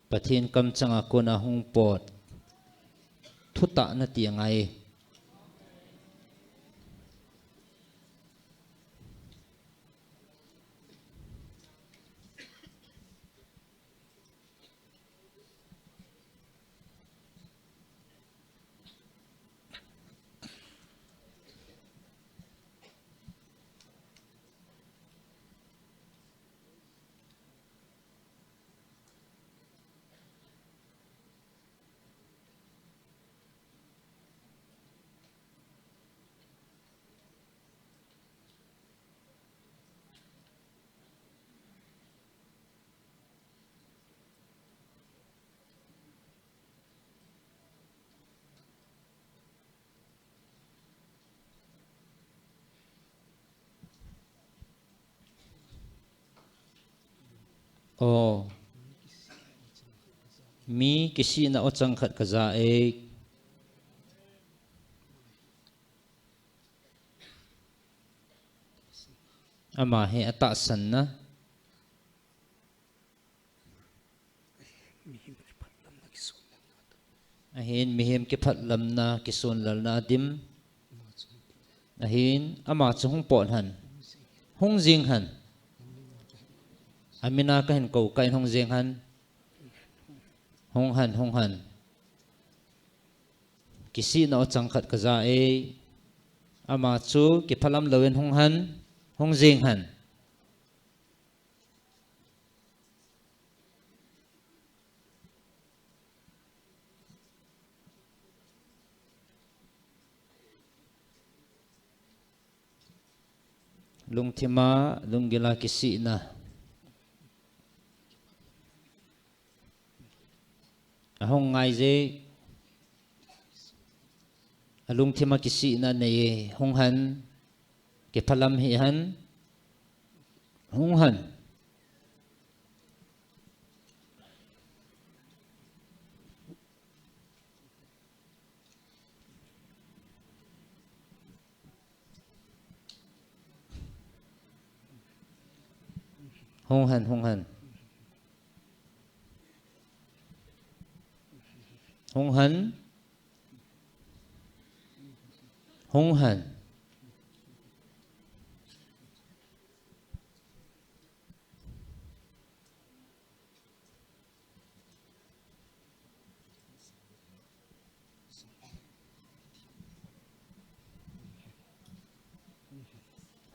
Pathen kamchanga kona hung pot thutah nati angai. O, mi kisihna o chang khat kaja e. Ama hi atahsanna. Ahin mihem kiphatlamna, kisonlalna adim. Ahin ama chu hung pot hen. Hung jing hen. Amin a kahin kou kah in hung jing hen. Hung hen, hung hen. Kisihna o chang khat kaja e. Ama chu kiphalam louvin hung hen. Hung jing hen. Lungthima, lunggila kisihna. Ahung ngai je. Alungthima kisihna nei e. Hung hen. Kiphalam hih hen. Hung hen. Hung hen, hung hen. Hung hen. Hung hen.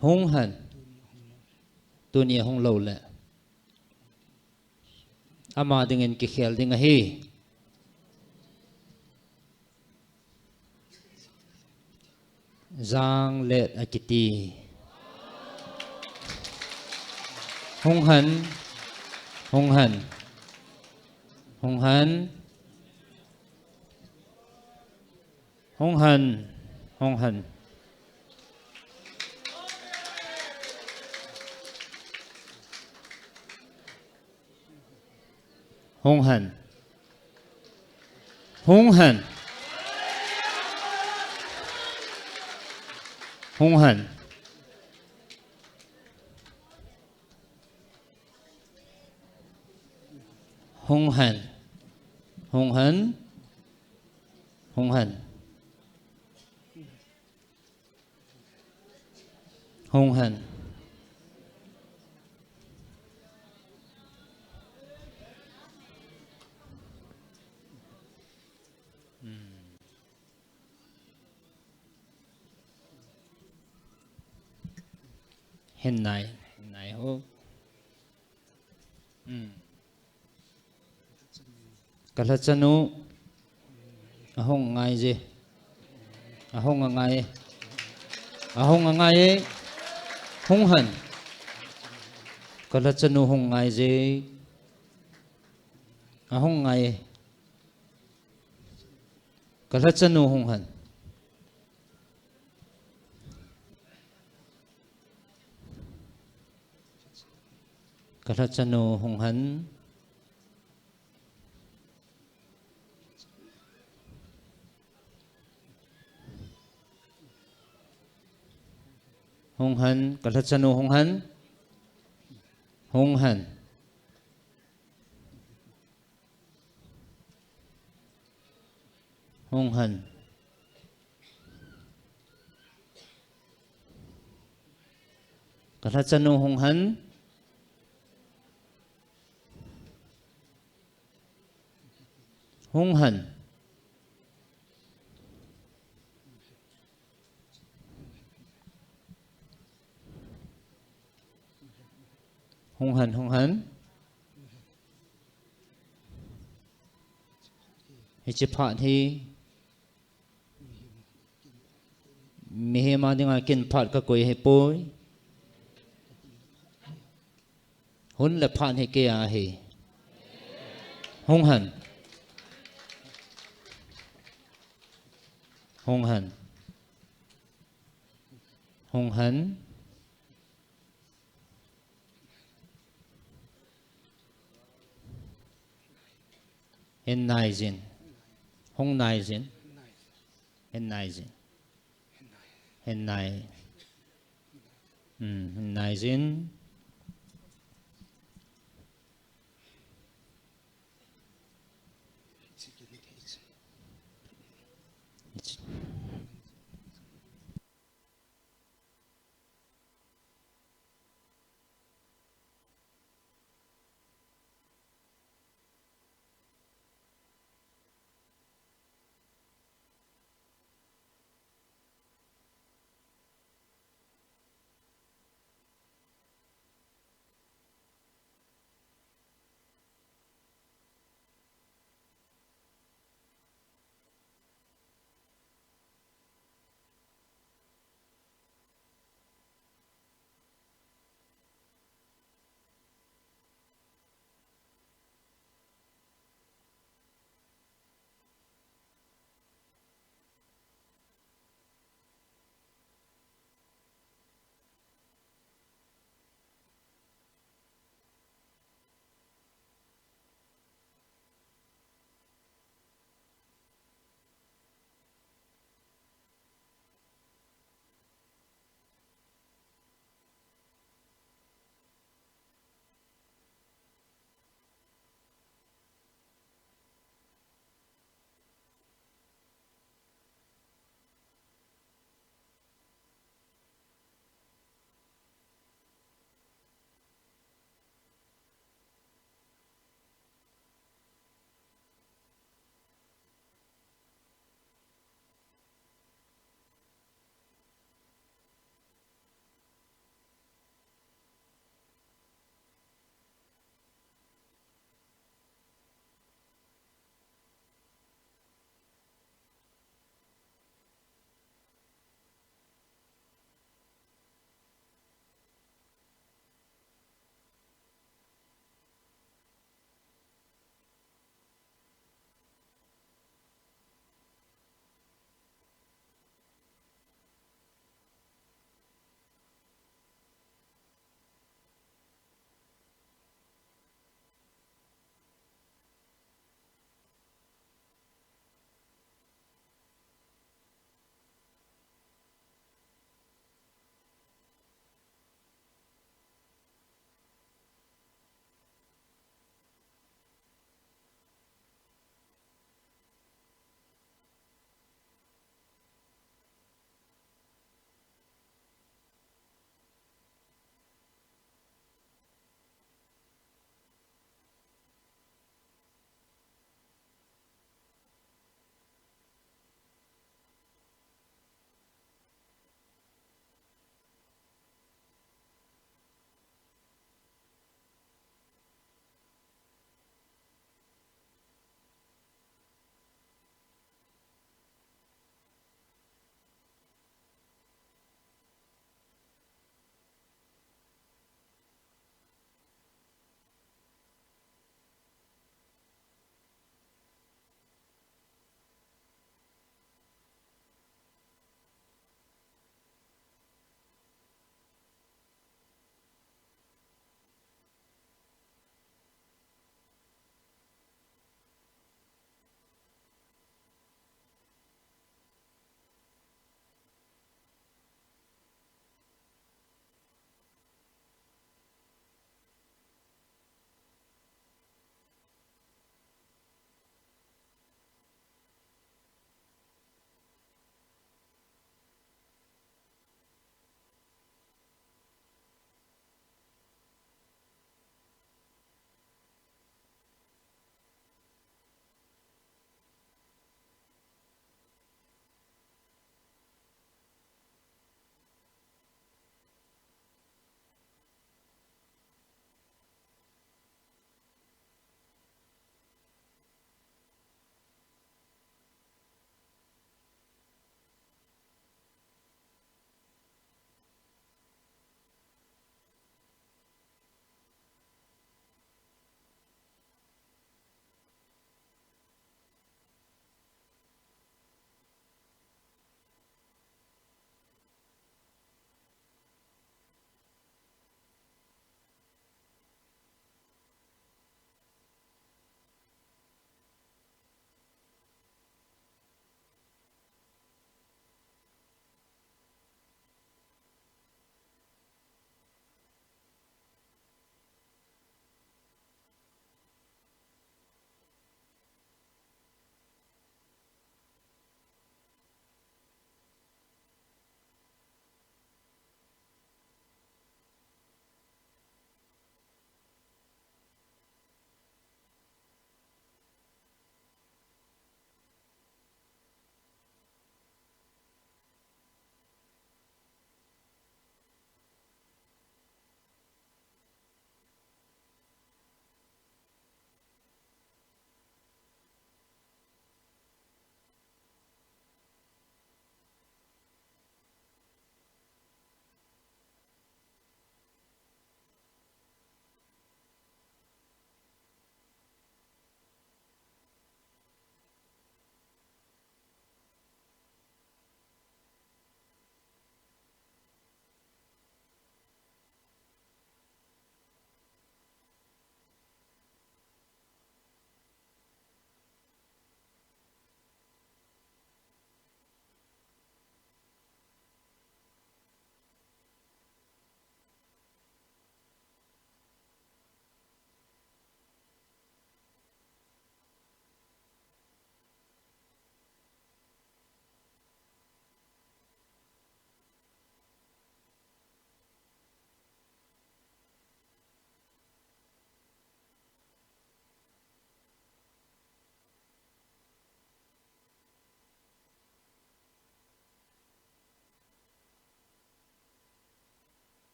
Hung hen. Tunia hung lou le. Ama dingin kikhel ding ahi. Janglet akiti. Hung hen. Hung hen. Hung hen. Hung hen. Hung hen. Hung hen. Hung hen. Hung hen. Hung hen. Hung hen. Hung hen. Hung hen. Hin nai, hin nai ho. Kalhachanu ahung ngai je. Ahung angai. Ahung angai e. Hung hen. Kalhachanu hung ngai je. Ahung ngai e. Kalhachanu hung hen. Kalhachanu hung hen. Hung hen, kalhachanu hung hen. Hung hen. Hung hen. Kalhachanu hung hen. Hung hen. Hung hen, hung hen. Hiche phat hi mihem a dinga kin phat kakoi ahipoi. Hun le phat hi kei a ahi. Hung hen. Hung hen. Hung hen. Hin naijin. Hung naijin. Hin naijin. Hin nai. Hmm, hin naijin.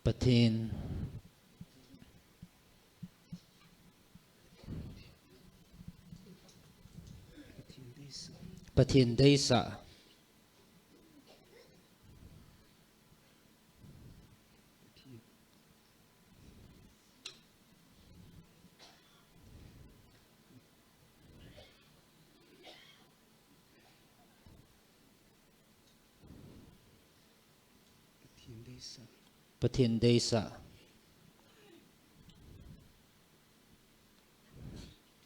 Pathen. Pathen deisah. Pathen deisah.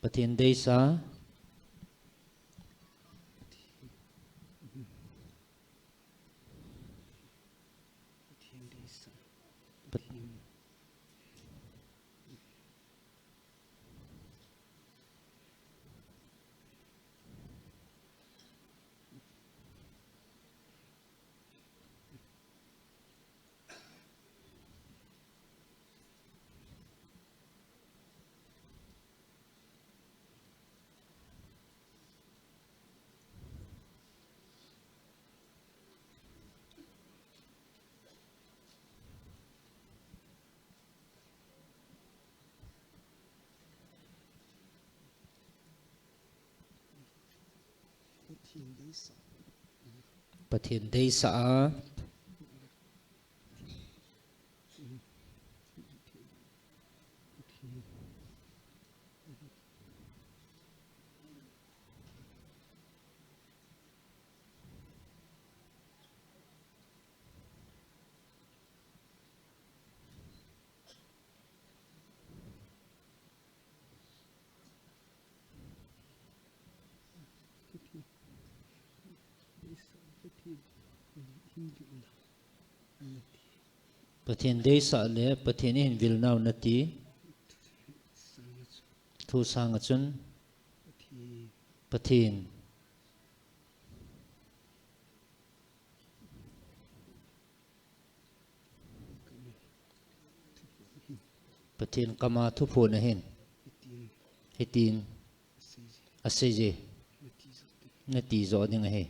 Pathen deisah. Pathen deisah a. Pathen deisah le Pathen ihin vil nau nati. Thu sanga chun Pathen. Pathen kama thuphon ahin. Hitin. Aseiye. Nati jo ding ahi.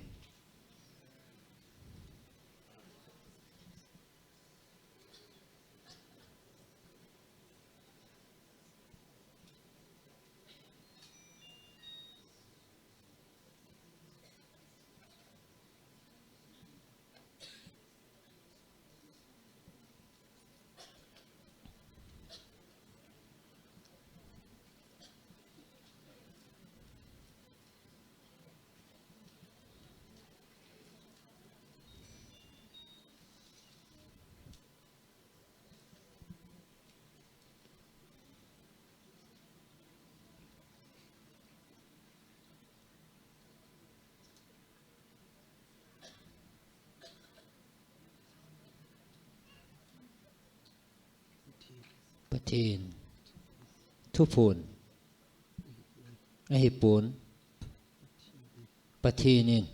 Pathen thuphon ahipon, Pathen in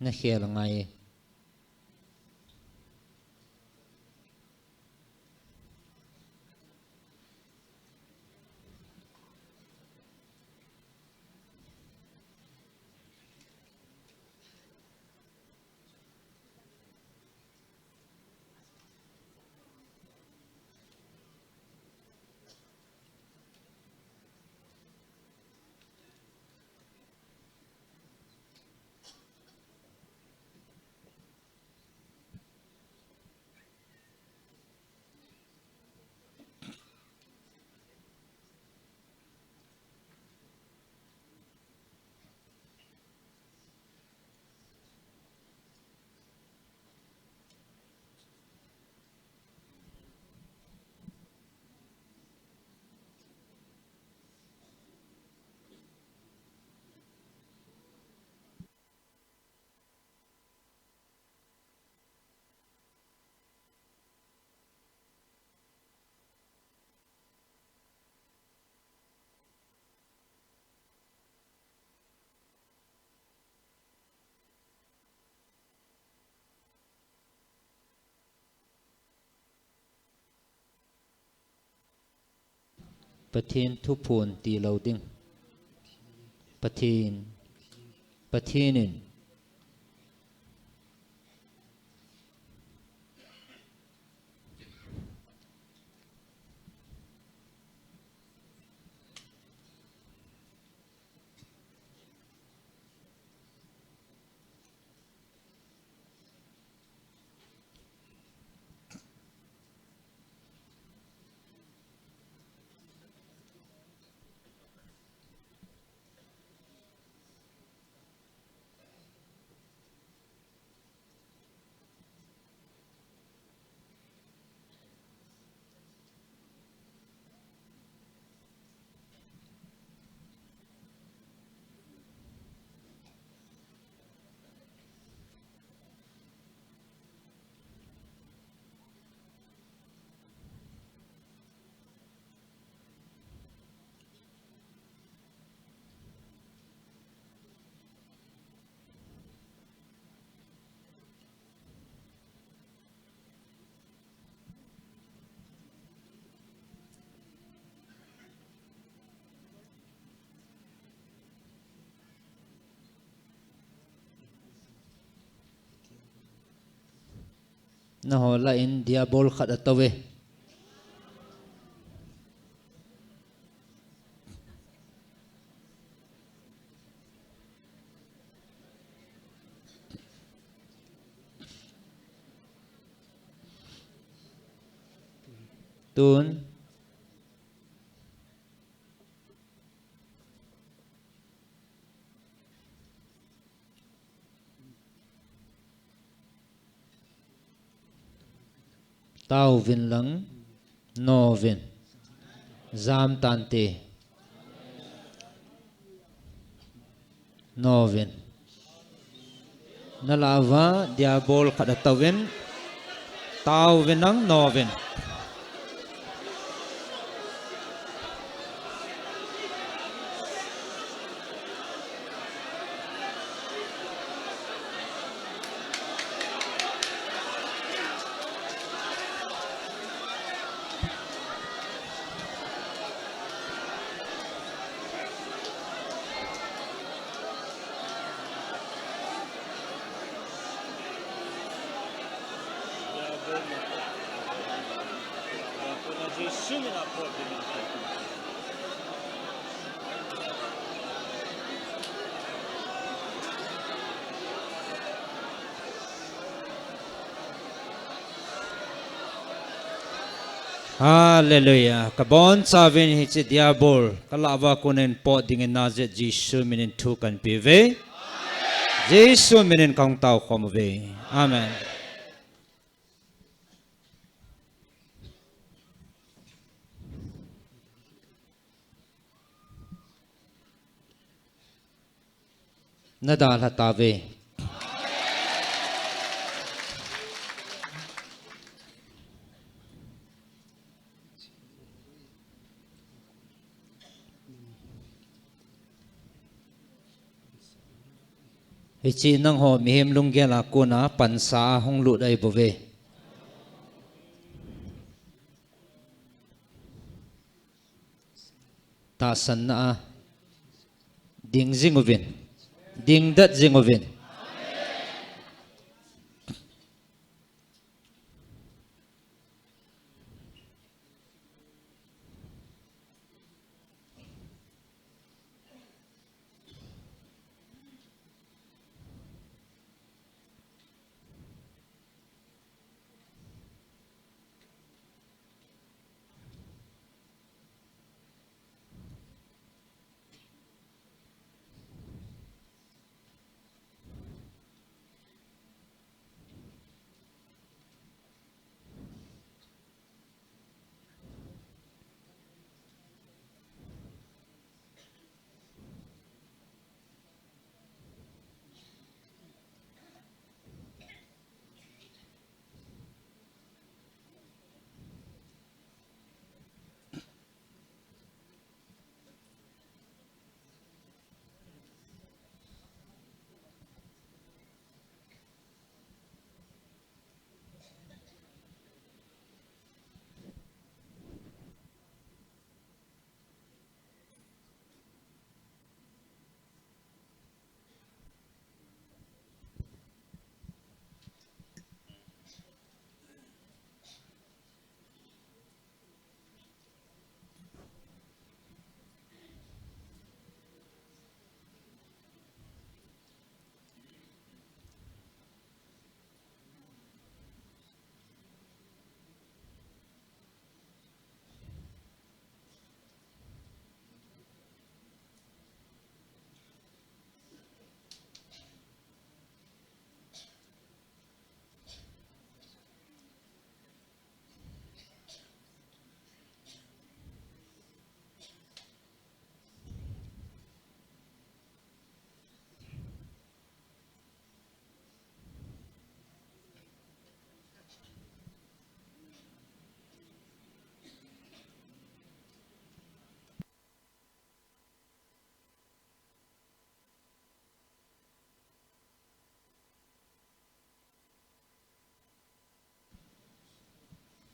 nakhel angai. Pathen thuphon tilou ding. Pathen, Pathen in. Naho lah in diabol khat atou ve. Tun. Tauvin lang, nouvin. Jam tante. Nouvin. Nalah uva diabol khat atouvin. Tauvin lang, nouvin. Hallelujah. Kabonchauvin hiche diabol kalah uva konin pot dingin Nazareth Jesu minin thu kahin pe uve. Jesu minin kahung tao khom uve. Amen. Nadalha tauve. Hiche nangho mihem lunggel a kona pansa a hung lut ahi bouve. Tahsanna a ding jing uvin, dingdet jing uvin.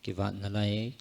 Kivat nalai.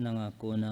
nanga kona.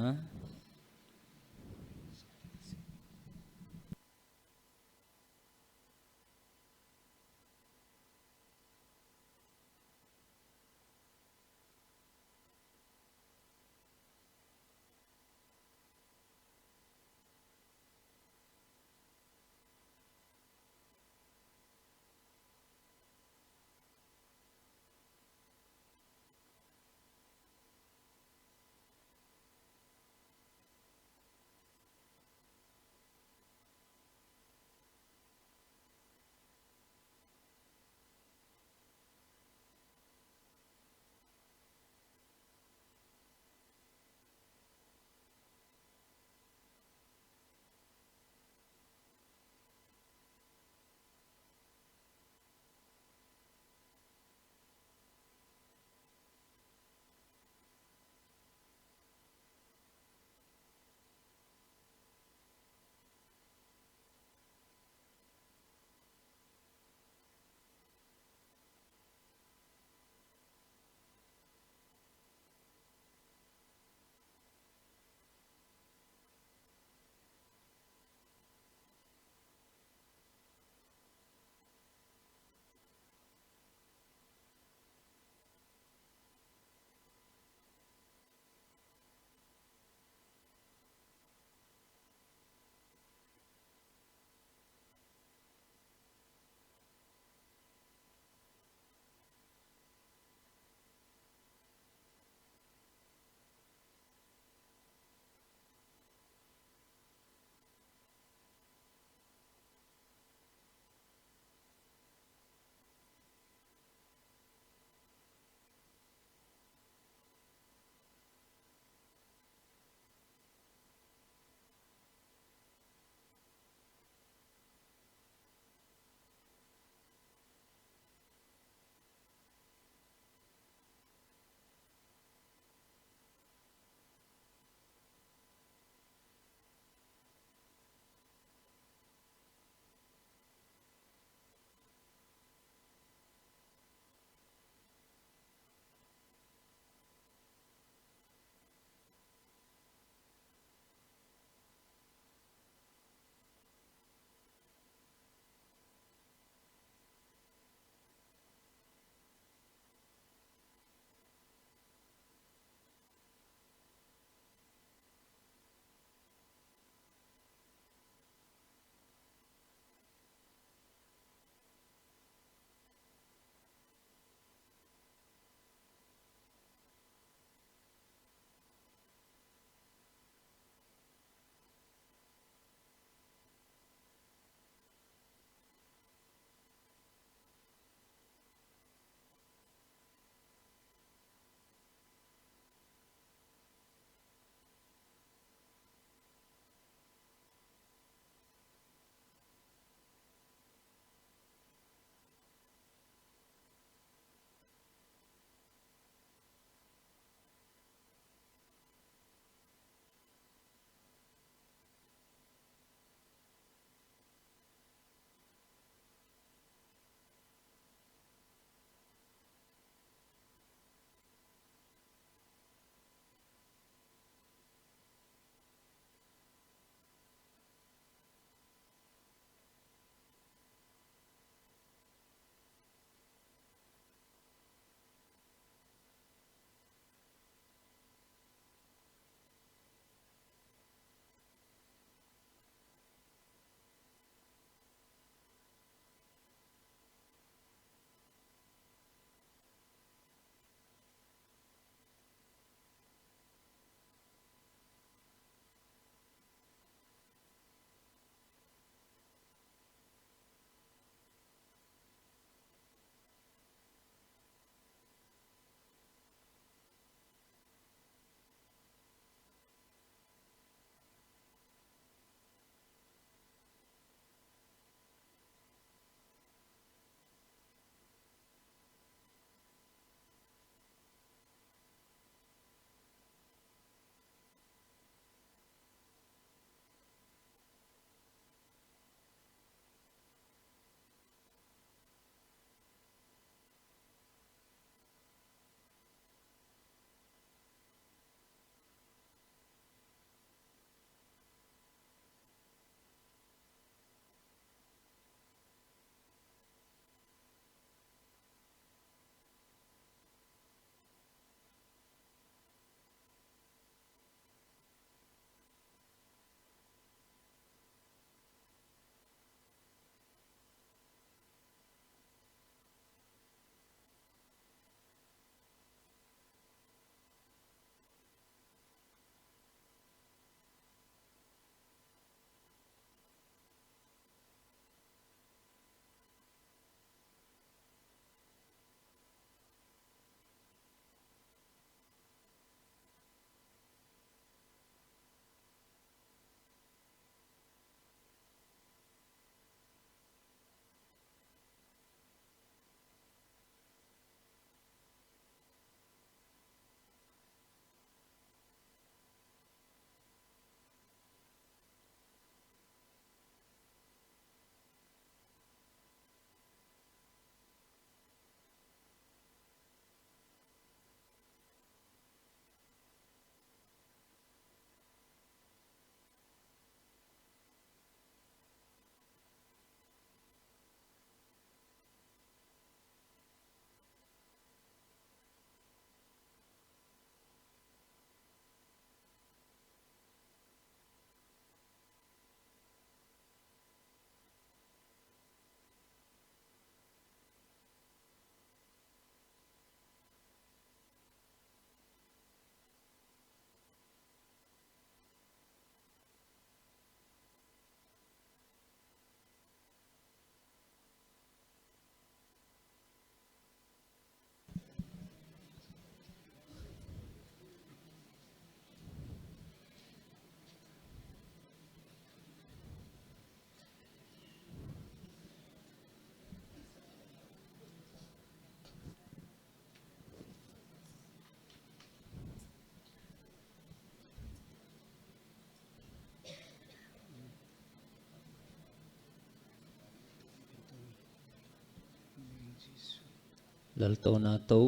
Laltouna tou.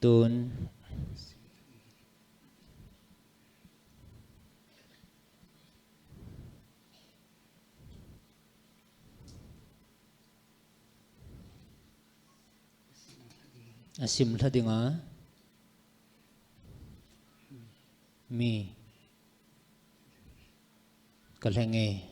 Tun. Asim lha dinga mi kalhenge.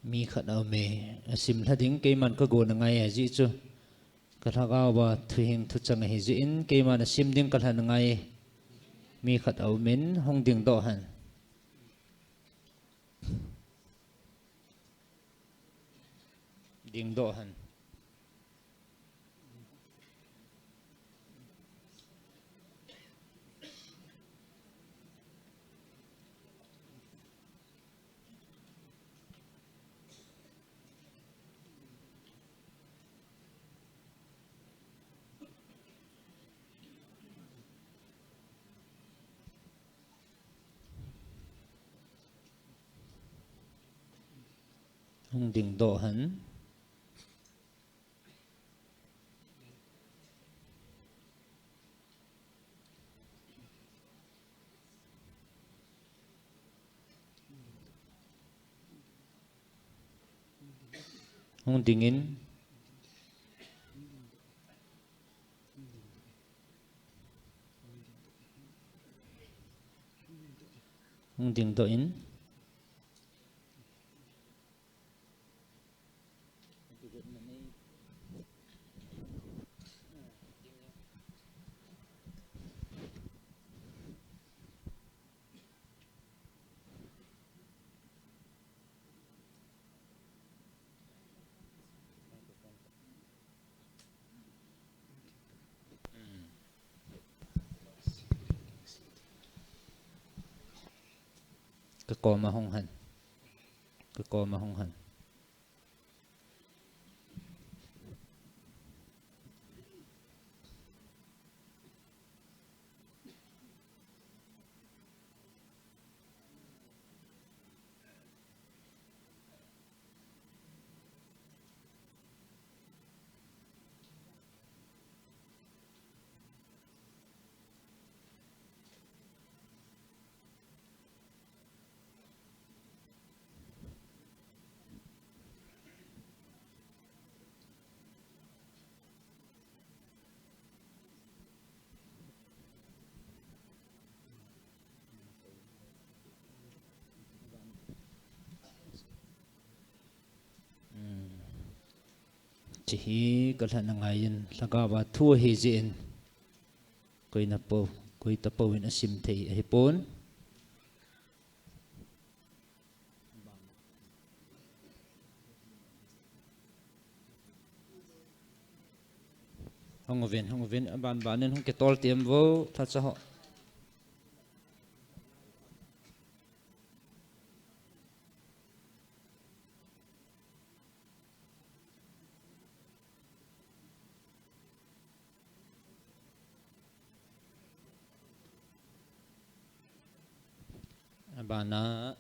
Mi khat aume, asim lha ding keiman kagon angai ajeh chu. Ka lhagao a thuhing thuchang ahi jeh in keiman asim ding kalhan angai. Mi khat aumin hung dingdoh hen. Dingdoh hen. Hung dingdoh hen. Hung dingin. Hung dingdoh in. Ka koma hung hen. Ka koma hung hen. Hiche hi ka lhana ngaiyin, lhagao a thu ahi jeh in, koi na po, koi ta po in asim thei ahi pon. Hung uvin, hung uvin, aban ban in hung kitol tiem vo, thacha ho. Abana.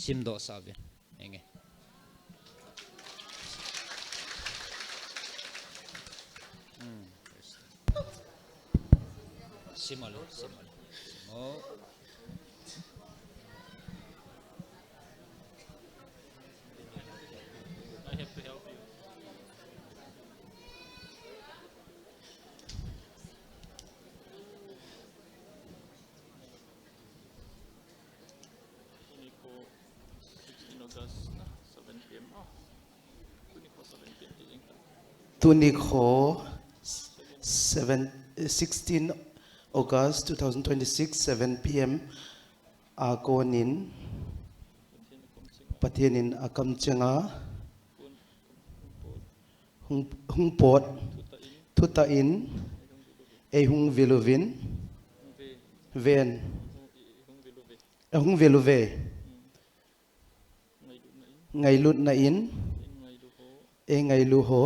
Simdoh sah uvin. Henge. Hmm. Sim o le, sim o le. Sim o. I have to help you. Tuni nikho sixteen August, seven P M. Oh. Tuni nikho seven P M ti jing ta. Tuni nikho seven, sixteen August two thousand twenty-six, seven P M a konin Pathen in akamchenga hung, hung pot thutah in eihung vil uvin, ven, eihung vil uve. Ngailutna in Ei ngailu ho,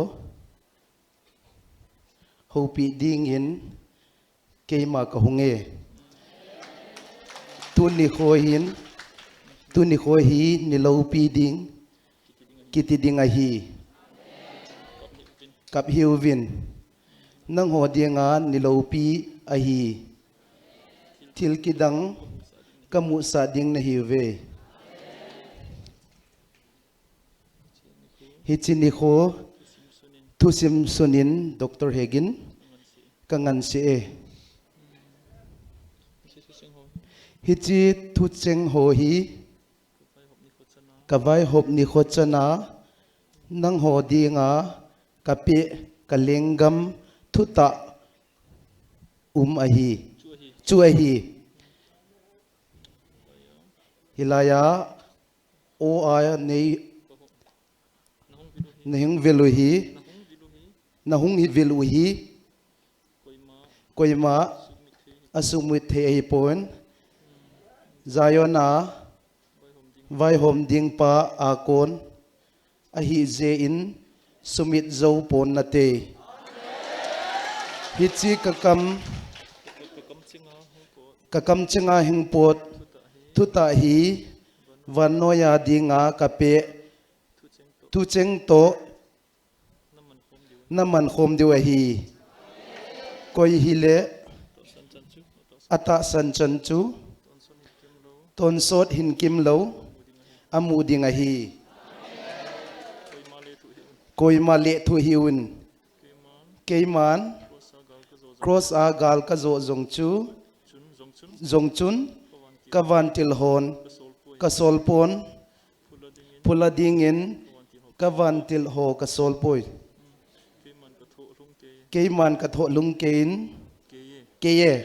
houpi dingin keima kahung e. Tuni kho hin, tuni kho hi niloupi ding, kiti ding ahi. Kap hiuvin. Nangho dinga niloupi ahi. Thil kidang kamusah ding nahiuve. Hiche nikho thusim sunin Doctor Hegin kanganse e. Hiche thucheng ho hi kavaihop nikho chana nangho dinga kapeh kalenggam thutah um ahi. Chu ahi. Hilaiya o a nei nahung vil u hi, nahung hi vil u hi, koima asumit thei ahipon. Zion a vaihom ding pa a kon ahijeh in sumit jou pon nate. Hiche kakam, kakam chenga hingpot thutah hi vannoiya dinga kapeh thucheng toh namankhom diu ahi. Koi hile atahsan chan chu tonsot hinkimlou amu ding ahi. Koima lethuh hiuvin. Keiman cross a gal kajoh jong chu, jong chun kavantil hon kasol pon. Phula dingin kavantil ho kasol poi. Keiman kathoh lhung kei in, kei e.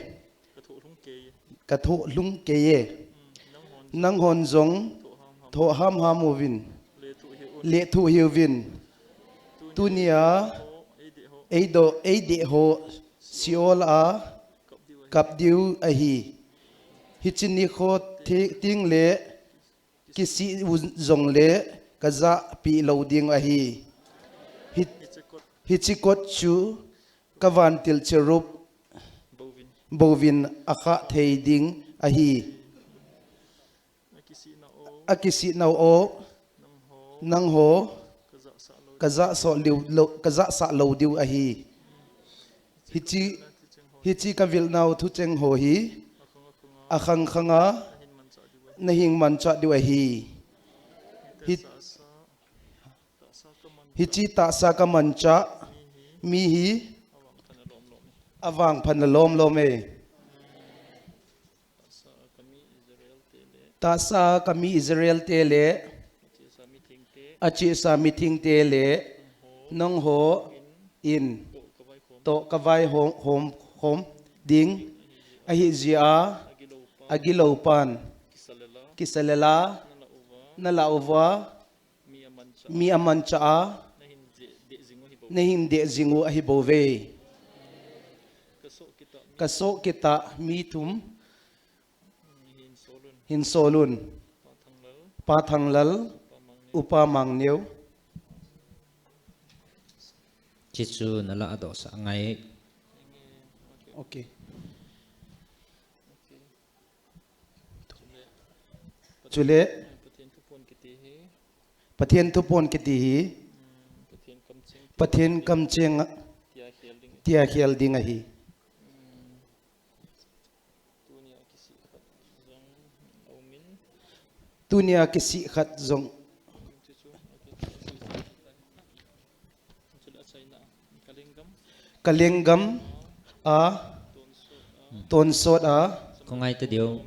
Kathoh lhung kei e. Nanghon jong thoh hamham uvin. Lethuh hiuvin. Tunia eidoh, eideh ho Sheol a kap diu ahi. Hiche nikho tengle kisih u jongle kajahpeh lou ding ahi. Hiche kot chu kavantil cherub bouvin akhah thei ding ahi. Akisih nau o, nangho kajahsah lou diu ahi. Hiche, hiche kavilnau thucheng ho hi akhang khanga nahin manchah diu ahi. Hiche tahsa kamanchah mi hi avangphan alomlom e. Tahsa kami Israel te le achesa mithengte le nangho in toh kavaikhom ding ahijeh a agiloupan kisalela nalah uva mi amanchah a nahin deh jing u ahibouve. Kasoh kitah mi thum hinsolun, Pa Thanglal, Upa Mangneo. Hichu nalah a dohsah ngai. Ok. Chule Pathen thupon kiti hi Pathen kamcheng tia khel ding ahi. Tunia kisih khat jong kalenggam a tonsot a. Kho ngai ta diu.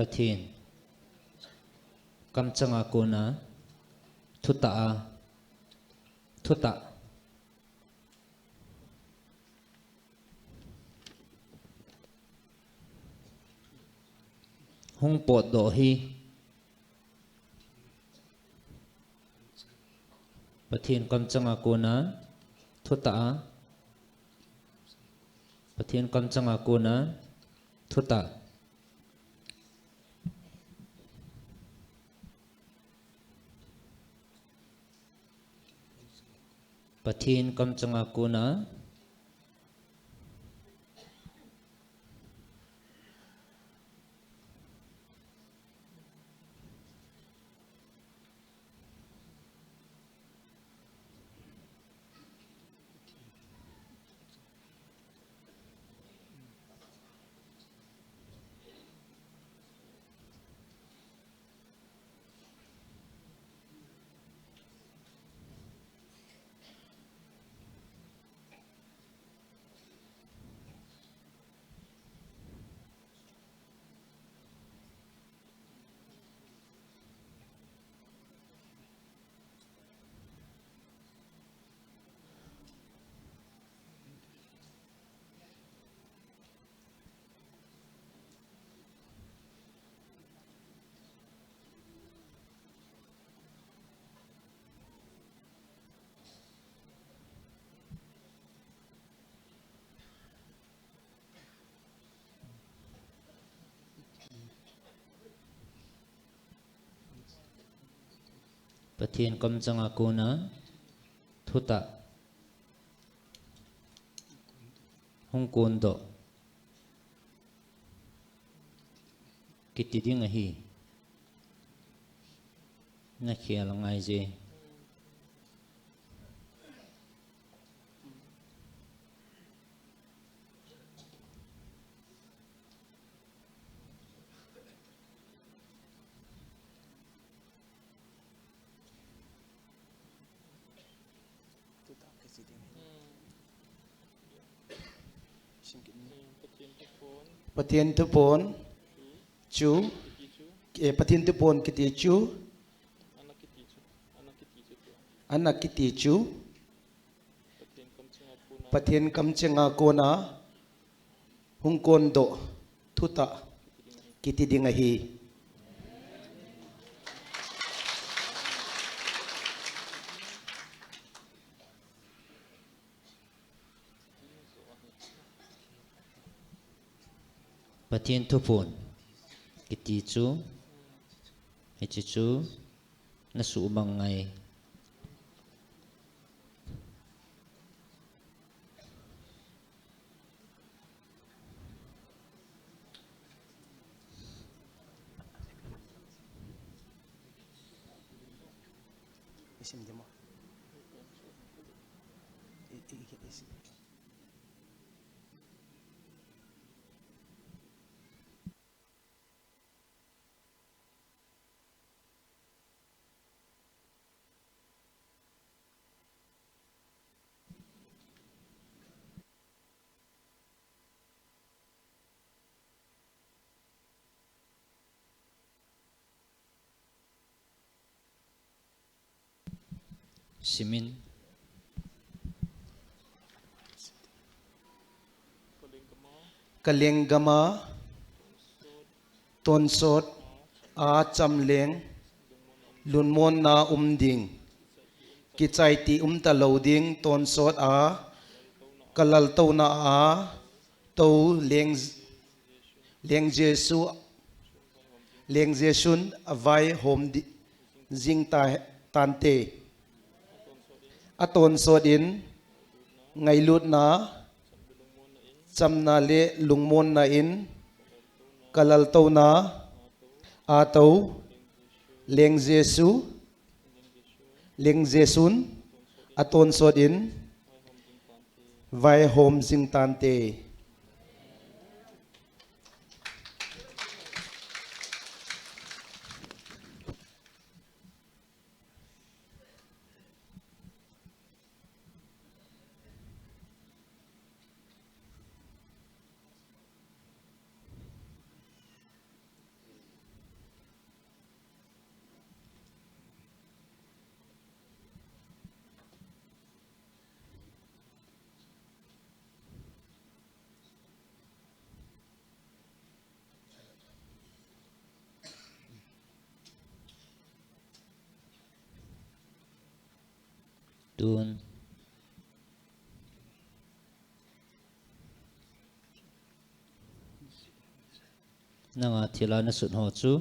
Pathen kamcheng a kona thutah a, thutah hung potdoh hi. Pathen kamchanga kona thutah a, Pathen kamchanga kona thutah. Pathen kamchanga kona. Pathen kamchanga kona thutah. Hung kondoh kiti ding ahi. Nakhel ngai je. Pathen thupon chu, eh, Pathen thupon kiti chu, ana kiti chu, Pathen kamchenga kona hung kondoh thutah kiti ding ahi. Pathen thupon kiti chu, hiche chu nasuhmang ngai. Isim demo. I, i, i, isim. Simin. Kalenggam a tonsot a chamleng lungmonna um ding. Kichaiti umta lou ding tonsot a kalaltouna a tou leng, leng Jesu, leng Jesun avaihom di, jing ta, tante. Atonsot in ngailutna, chamna le lungmonna in kalaltouna a tou leng Jesu, leng Jesun atonsot in vaihom jing tante. Tun. Nanga thila nasut ho chu.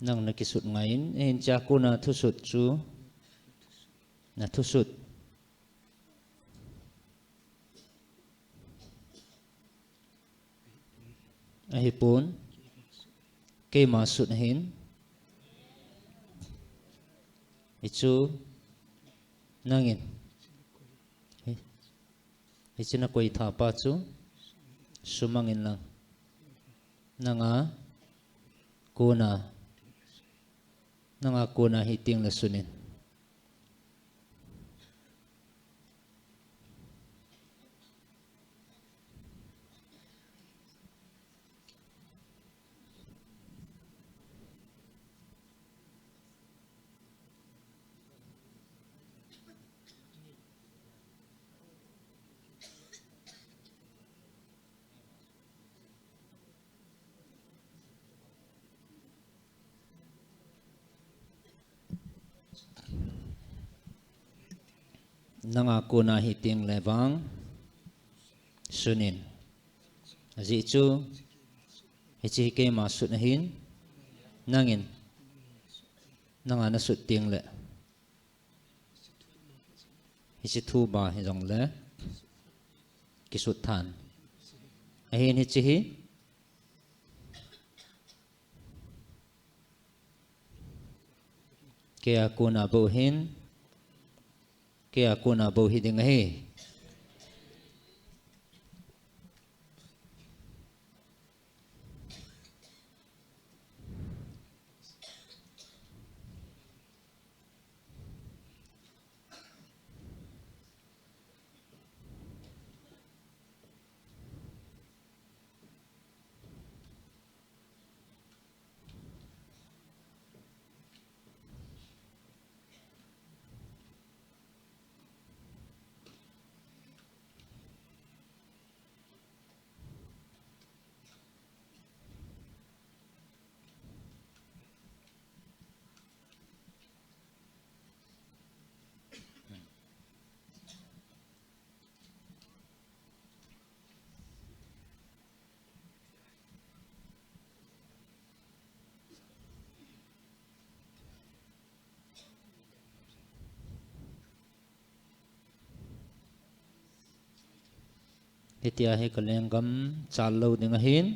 Nang nakisut ngaiyin, eh, hichea kona thusut chu. Nathusut. Ahipon. Keima sut ahin. Hichu. Nangin. Hi. Hiche nakoi thapa chu. Sumangin lang. Nanga. Kona. Nanga kona hiteng le sunin. Nanga kona hiteng le vang. Sunin. Ajeh chu. Hiche hi keima sut ahin. Nangin. Nanga nasut teng le. Hiche thuba hijongle. Kisut than. Ahin hiche hi. Keia kona bou hin. Keia kona bou hiding ahi. Hitia hi ka lenggam chal lou ding ahin.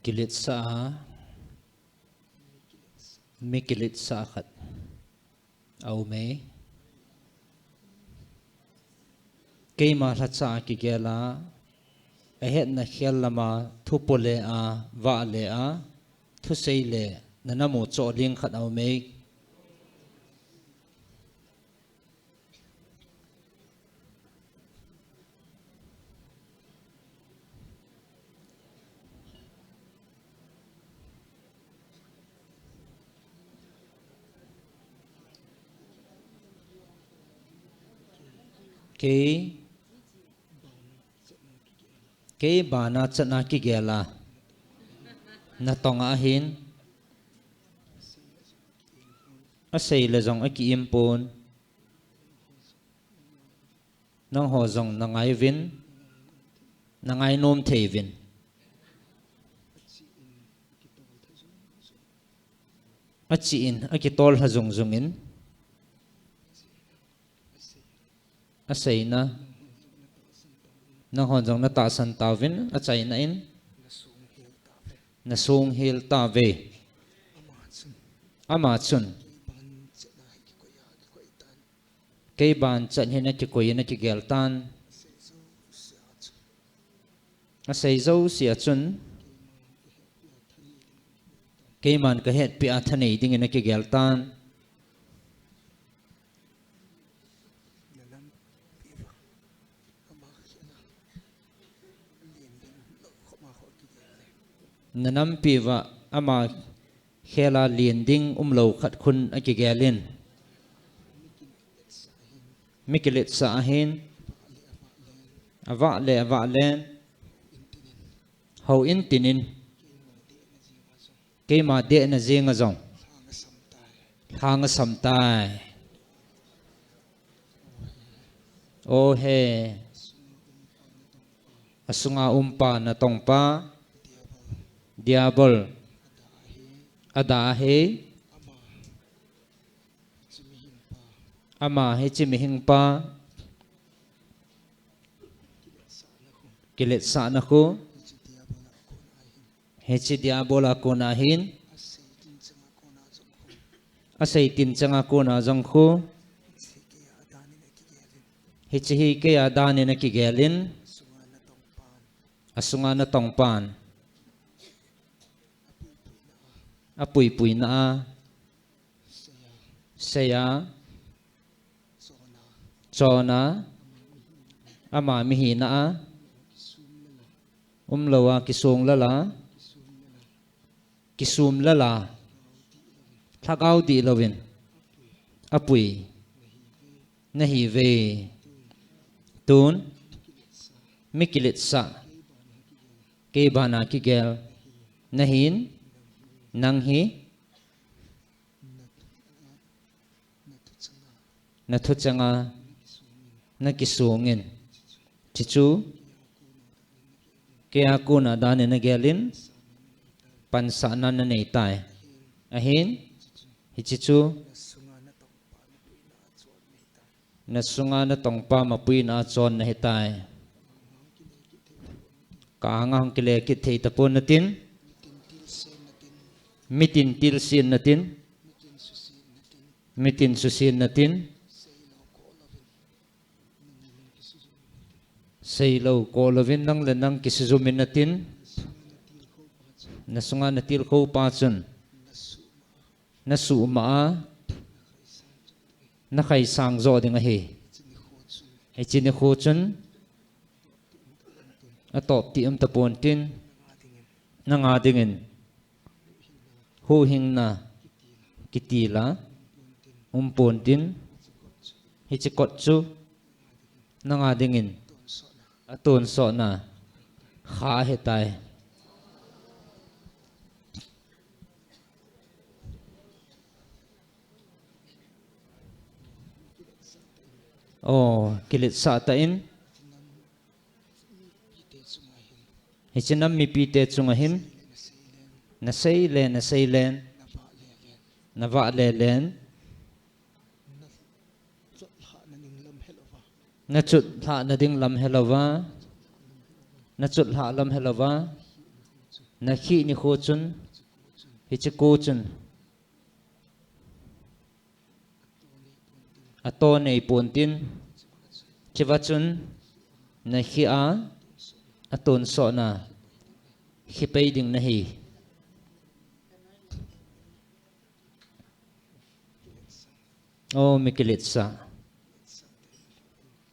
Kiletsah a, mi kiletsah khat aume. Keima lhacha a kigel a, ahetna khel lama thu pole a, vale a, thusei le, nana muchoh ding khat aume. Kei, kei bana chatna kigel a, natong ahin, asei le jong aki-im pon. Nangho jong nangai uvin, nangai nom thei uvin. Achi in, akitol lha jung jung in. Aseina. Nangho jong natahsan tauvin, achaina in. Nasung hel tauve. Ama chun. Kei ban chat hin akikoi in akigel tan. Asei jouse a chun. Keiman kahetpi a thanei dingin akigel tan. Nanampi uva ama khel a len ding umlou khat khun akigel in. Mi kiletsah ahin. Avah le avah len. Hou in tin in. Keima dehna jenga jong. Lhang asam tai. O he. Asunga umpa natongpa. Diabol. Ada ahi. Ama hiche mihingpa. Kiletsahna khu. Hiche diabol a kona hin. Asei tin changa kona jong khu. Hiche hi keia danin akigel in. Asunga natongpan. Apuipuina a. Seia. Chona. Ama mihina a. Umlou a kisung lala. Kisum lala. Lhagao dih louvin. Apui. Nahiuve. Tun. Mi kiletsah. Kei bana kigel. Nahin. Nang hi. Nathu changa. Nakisungin. Hiche chu. Keia kona danin nagel in. Pansahna nanei tai. Ahin. Hiche chu. Nasunga natongpa mapuina a chon nahitai. Ka-anga hung kile kit thei tapon natin. Mitin tilsen natin. Mitin susen natin. Seilou koh louvin nang le nang kisujumin natin. Nasunga natilkhou pa chun. Nasuhma a. Nakhaisang jo ding ahi. Hiche nikho chun. Atop ti um tapon tin. Nanga dingin. Huhhingna. Kitila. Umpon tin. Hiche kot chu. Nanga dingin. Atonsotna. Kha ahitai. O, kiletsah tan. Hiche nam mipite chunga hin. Nasei le, nasei len. Navah le len. Nachut lhahna ding lam helouva. Nachut lhah lam helouva. Nakhih nikho chun, hiche ko chun ato neipon tin, chuva chun nakhih a atonsotna khipei ding nahi. O mi kiletsah,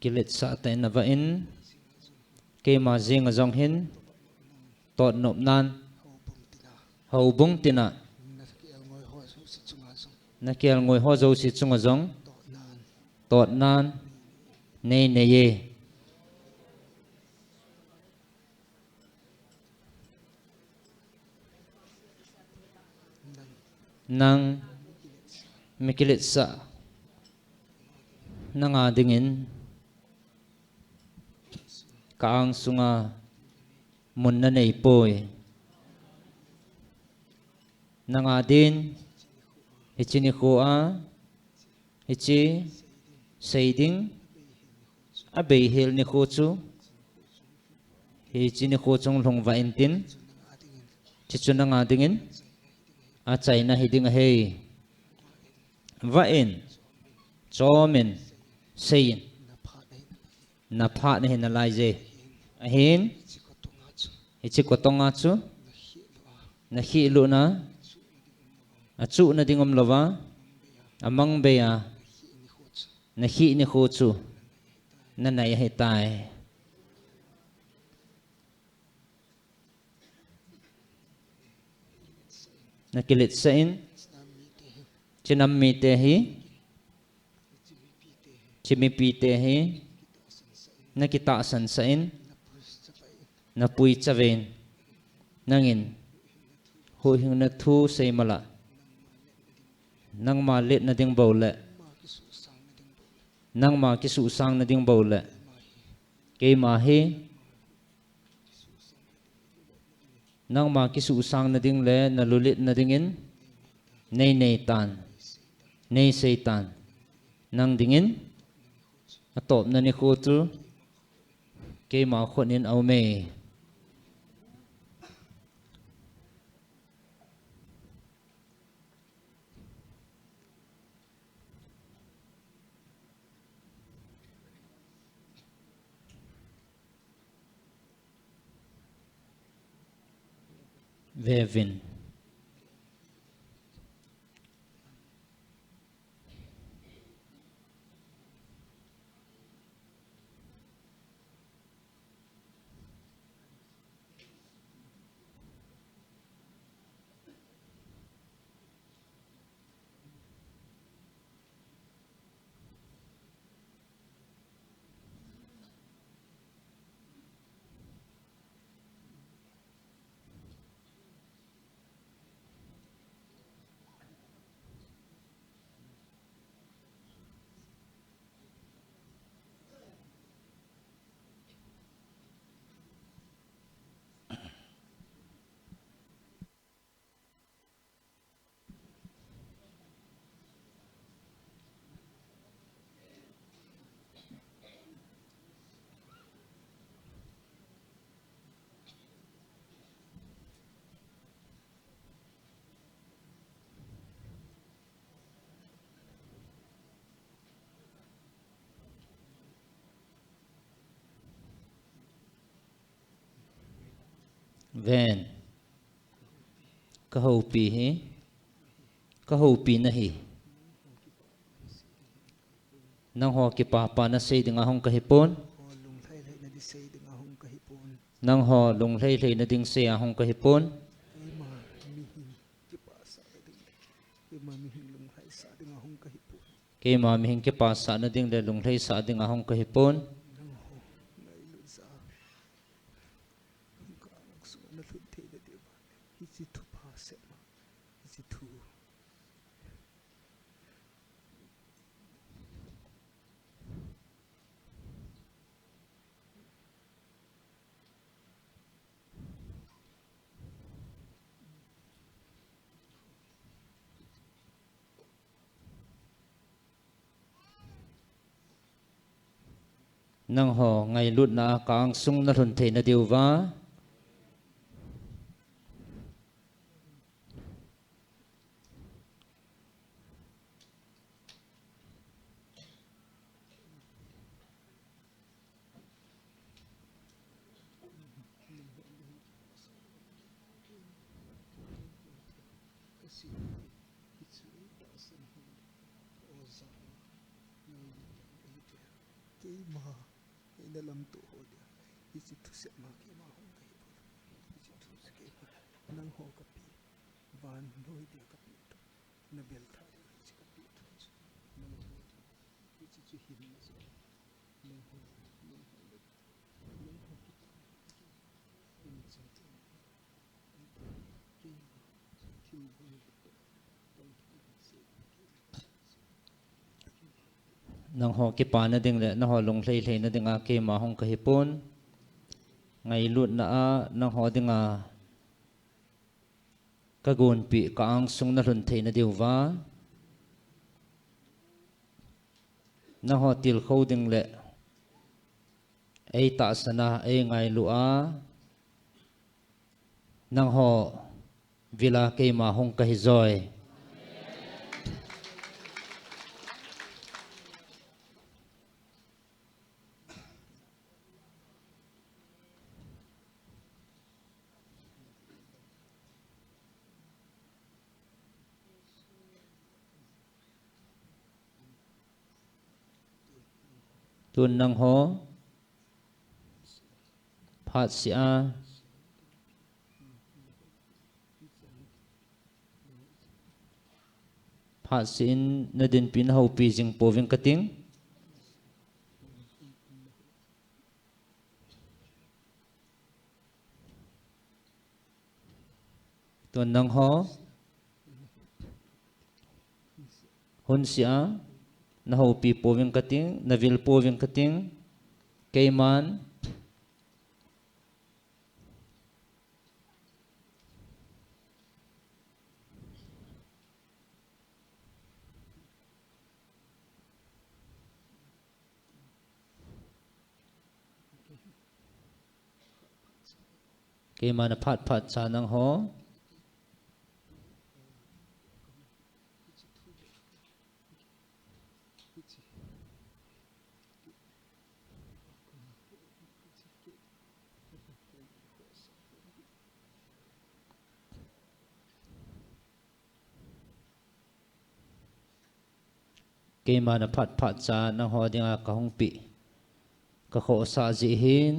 kiletsah tah in navah in, keima jenga jong hin totnopnan houbung tina nakelngoi ho jouse chunga jong totnan neineiye. Nang mi kiletsah, nanga dingin ka angsunga mun naneipoi. Nanga din hiche nikho a hiche seiding abeihel nikho chu, hiche nikho chunglhung vah intin, hiche chu nanga dingin achaina hiding ahi. Vah in, chomin, seiyin, naphat nahi nalaiye. Ahin, hiche kotonga chu nakhih lutna achuhna ding umlouva, amangbeiya nakhih nikho chu nanai ahitai. Nakiletsah in, hiche nam mite hi, hiche mipite hi nakitahsan sah in, napui chavin, nangin huhhingna thu seimala, nangma letna ding boule, nangma kisuhsangna ding boule, keima hi nangma kisuhsangna ding le naluletna dingin neineitan, neiseitan, nang dingin atopna nikho chu keima khut in aume. Vevin. Ven. Kahoupi hi, kahoupi nahi. Nangho kipapa nasei dinga hung kahipon. Nangho lunglhai lhai nading seiya hung kahipon. Keima mihing kipasah nading le lunglhaisah dinga hung kahipon. Nangho ngailutna a ka angsung nalhun theina diuva, Hichu tahsan ho, oja ho, ngailutna ho eite, keima eina lamto ho dia, hiche thuseh ma keima hung kahi pon. Hiche thuseh keima, nangho kapeh, vannoi dia kapeh thu, nabel tha dia hiche kapeh thu chu, nangho, hiche chu hinna chu, nangho, nangho le Nangho kipana ding le nangho lunglhai lhaina dinga keima hung kahi pon. Ngailutna a nangho dinga kagonpeh ka angsung nalhun theina diuva, nangho tilkhou ding le eitahsan a, eingailu a, nangho vil a keima hung kahi joi. Tun nangho phatseh a, phatseh in nadinpi nahoupi jing pouving kating. Tun nangho hunseh a nahoupi pouving kating, navil pouving kating, keiman Keima na phat phat cha nangho. Keima na phat phat cha nangho dinga kahung pe, kakhohsah jeh hin.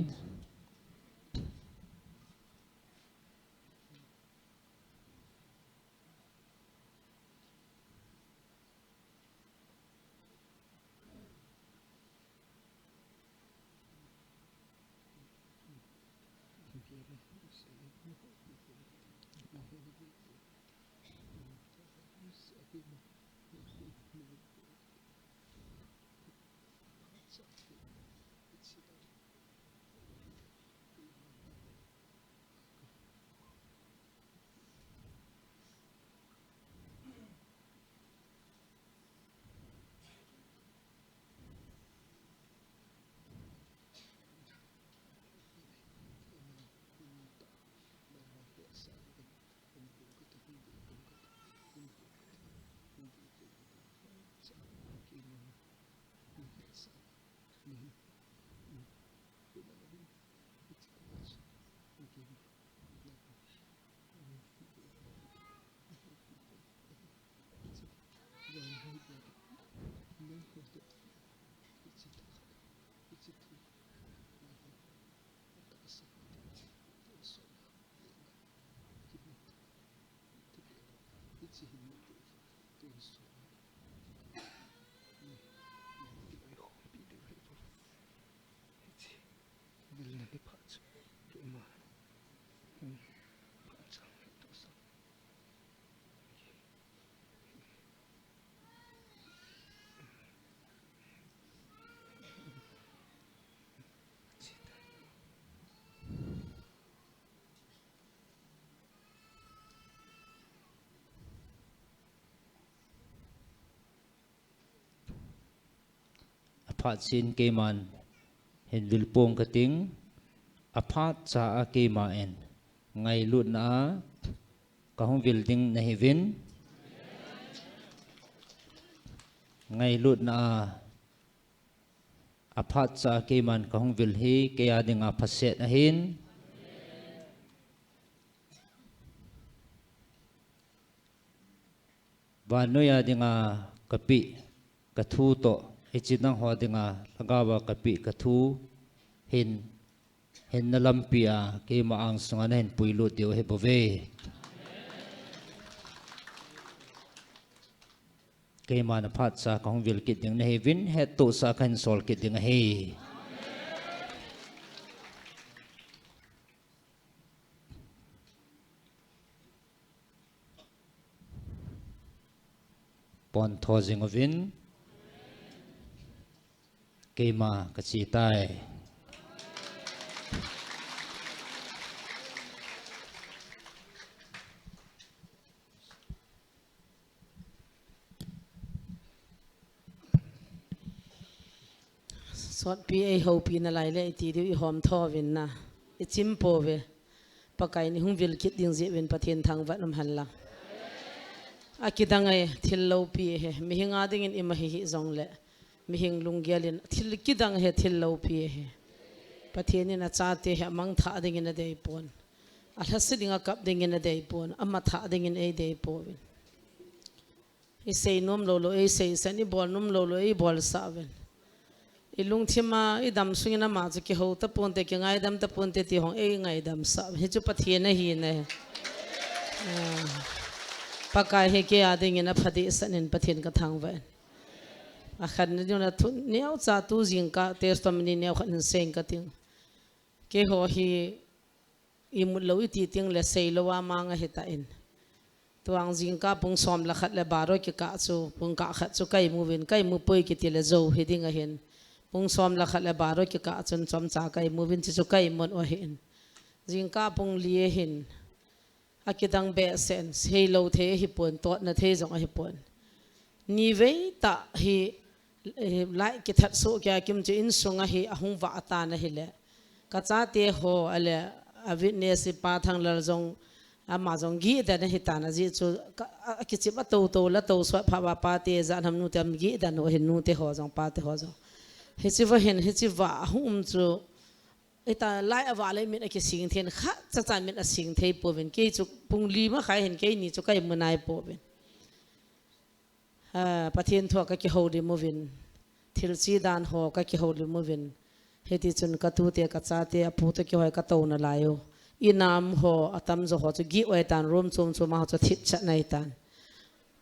Aphat chan keiman hin vil pong kating, aphat cha a keiman ngailutna a kahung vil ding nahiuvin. Ngailutna a aphat cha a keiman kahung vil hi kei a dinga phaset ahin. Vannoi a dinga kapeh kathu toh, hiche nangho dinga lhagao a kapeh kathu hin, hinna lampi a keima angsunga nahin puilut diu ahi bouve. Keima naphat cha kahung vil kit ding nahiuvin, hettohsah kahin sol kit ding ahi. Pontho jing uvin, keima kache tai. Sotpi eihoupi nalai le iti diu ihom tho uvin na. Ichim pouve. Pakai in ihung vil kit ding jeh uvin Pathen thangvah in umhen lang. Akidang ahi, thil loupi ahi. Mihing a dingin ima hi hih jongle, mihing lunggel in thil kidang ahi, thil loupi ahi. Pathen in achate hi amangthah dingin adei pon. Alhaset ding akap dingin adei pon. Amathah dingin eidei pouvin. Isei nom lou lou eisei sah in, ibol nom lou lou eibol sah uvin. Ilungthim a idam sungin ama chu kihou taponte, kingaidam taponte ti hung eingaidam sah uvin. Hichu Pathen ahina ahi. Ah, Pakai hi kei a dingin apha dehset in Pathen kathangvah in. Akhatna ding a thu neocha tu jingkah testimony neokhat hin seiyin kating. Keiho hi imut lou iti tengle seilou a mang ahitan. Tuang jingkah pung som le khat le baro kikah chu, pung kah khat chu kaimuvin, kaimupoi kiti le jou hiding ahin. Pung som le khat le baro kikah chun chomcha kaimuvin, chuchu kaimut u ahin. Jingkah pung li ahin. Akidang behseh in, seilou thei ahipon, totna thei jong ahipon. Nivei tah hi, eh, light kithat soh kei a kim chu insunga hi ahung vah tan ahile, kachate ho ale, a witness pa Thanglal jong, ama jong gihdan ahitan ajeh chu, ka, a, akichep a toutou la tou sot phat uva pate jat ham nute ham gihdan u ahin, nute ho jong, pate ho jong. Hiche va hin, hiche va ahung um chu, Ita lai avah le mit akising thei in, khat chacha mit asing thei pouvin, kei chu pung li makhai hin keini chu kaimu nai pouvin. Ah, Pathen thua kakihoulim uvin, thil che dan ho kakihoulim uvin. Hiti chun katute kachate apu toh kihoi katou nalai u. Inam ho atamjo ho chu gih u ahitan, room chom chom a ho chu thipchet ahitan.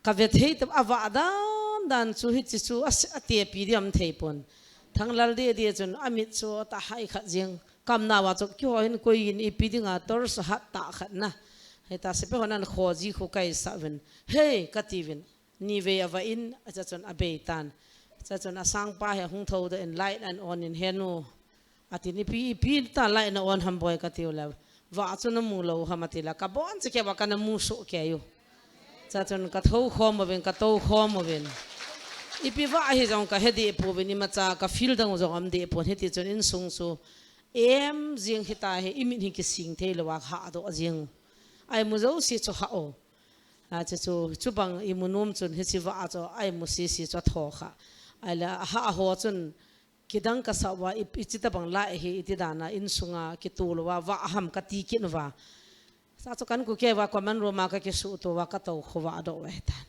Kave thei tah, avah dan dan chu hiche chu a, atepi ding aum thei pon. Thanglal deh deh chun amit chu atahai khat jeng. Kamnauva chu kihou hin koi in ipi dinga torch hat tah khat na. Hita sepai hon ahin khoji khu kaisah uvin. Hei, kati uvin. Nivei avah in, acha chun abei tan. Acha chun asangpa hi ahung thou doh in light ahin on in, "He nu," atin, "Ipi, ipi tah light na on ham boi?" kati u le, "Vah chu namu lou ham?" ati le, "Kabonchauva kei vah kana mu soh kei u." Chachun kathou khom uvin, katou khom uvin. Ipi vah ahi jong kahe deh pouvin, imacha kafeel dang u jong aum deh pon, hiti chun insung chu em jing hita hi, imit hi kising thei lou a hah doh jing. Aimu jouse chu hah u. Achu chu, chubang imu nom chun hiche vah chu aimu sese chu atho kha. Ahile ahah ho chun, "Kidang kasah uva, i, ichi tabang lai hi, iti dan a insunga kitu lou a vah ham?" kati kit uva. Sa chu kahin ku kei uva, common room a kakisuh to uva, katou khovah doh uva ahitan.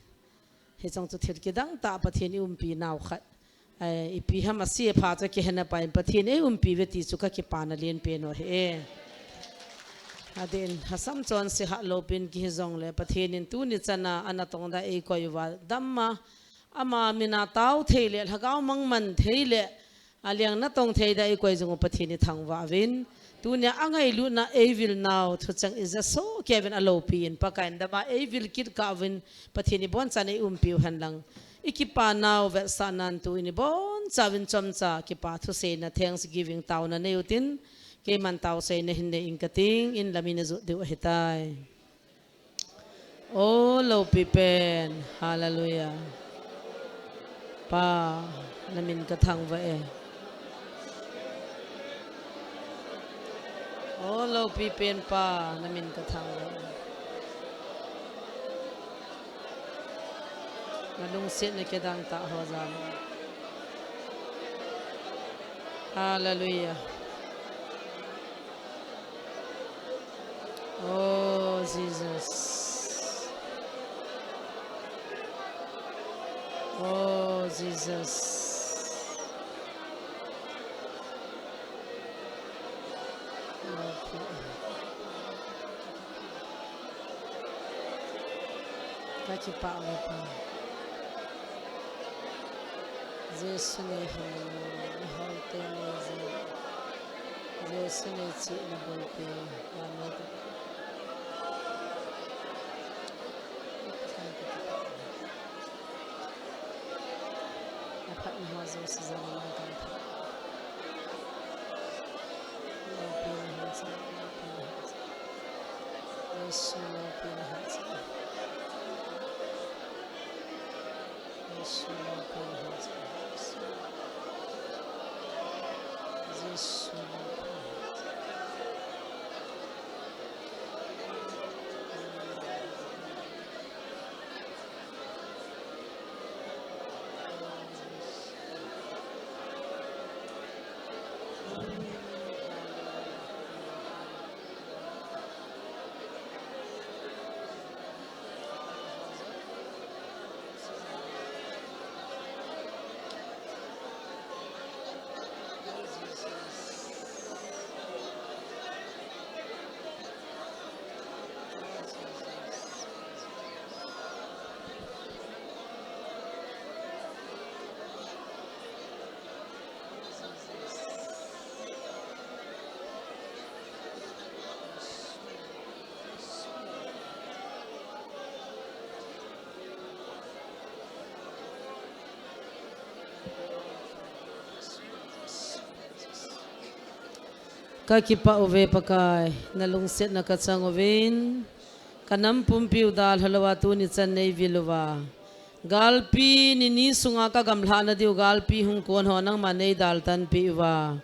Hicheng chu thil kidang tah Pathen in eiumpi nau khat. Ai, ipi ham ase phat chu kihe napan Pathen in eiumpi uve ti chu kakipana lenpen u ahi. Adeh in, hasam chonse hah loupin kihi jongle, Pathen in tuni chan a natong dan eikoi uva, dam a, ama min a tao thei le, lhagao mang man thei le, aleng natong thei dan eikoi jing u Pathen ithangvah uvin. Tunia angailutna eivil nau thucheng ija soh kei uvin aloupi in, Pakai in dam a eivil kit kah uvin, Pathen in ibonchauvin eiumpi u hen lang. Ikipa nau vetsahnan tuin ibonchauvin chomcha kipa thuseina, thanksgiving, taona nei utin, keiman taoseina hin nei inge kating, in lam in ajot diu ahitai. O loupi pen, hallelujah. Pa, namin kathangvah e. O loupi pen Pa, namin kathangvah e. Nalungsetna kidang tah ho jal a. Hallelujah. Oh, Jesus. Oh, Jesus. Ka kipah uve Pa. Jesu nei hin, nei houte nei jin. Jesu nei chihna bulpi. Amen. Aphatna ho jouse jal in nang kathangvah. Loupina hung chang, loupina hung chang. Jesu loupina hung chang. Jesu loupina hung chang. Jesu loupina hung chang. Ka kipah uve Pakai, na lungsetna ka chang uvin, ka nam pumpi u dalha louva tuni chan nei vil uva. Galpi ni ni sunga ka gamlhahna diu galpi hung kon ho nangma nei daltanpeh uva.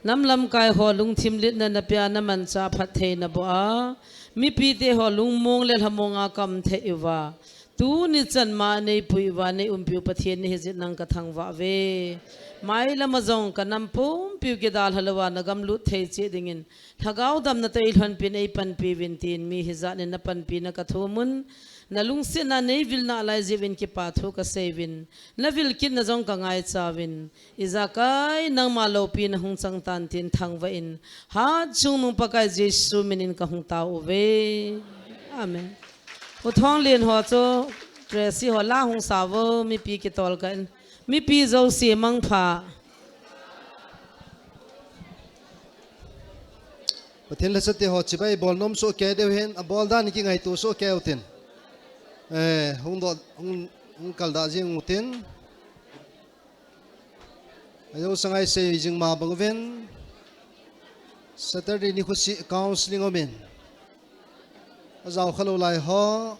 Nam lamkai ho lungthim litna na pia na manchah phattheina boh a. Mipite ho lungmong le lhamong a ka um thei uva. Tuni chan ma nei pui uva, nei umpiu Pathen nei hijeh in nang ka thangvah uve. Mailam a jong ka nam pumpiu kidalha louva na gam lut thei cheh dingin, lhagao damna toh ei lhonpin ei panpi uvin tin mi hijat in na panpina ka thum un. Na lungsetna nei vil nalai jeh uvin kipa thu ka sei uvin. Na vil kitna jong ka ngaicha uvin. Ijakai nangma loupina hung chang tan tin thangvah in. Hatchungnung Pakai Jesu min in ka hung tao uve. Amen. U Thonglen ho chu, Tracy ho la hung sa uvo, mipi kitol kah in. Mipi jouse mangpha. Pathen lhasate ho chibai bol nom soh kei diu hin, abol dan kingaito soh kei utin. Eh, hung do, hung, hung kaldoh jing utin. Ajou sangai sei jing ma bang uvin. Saturday nikho seh counseling umin. Ajao khalou lai ho.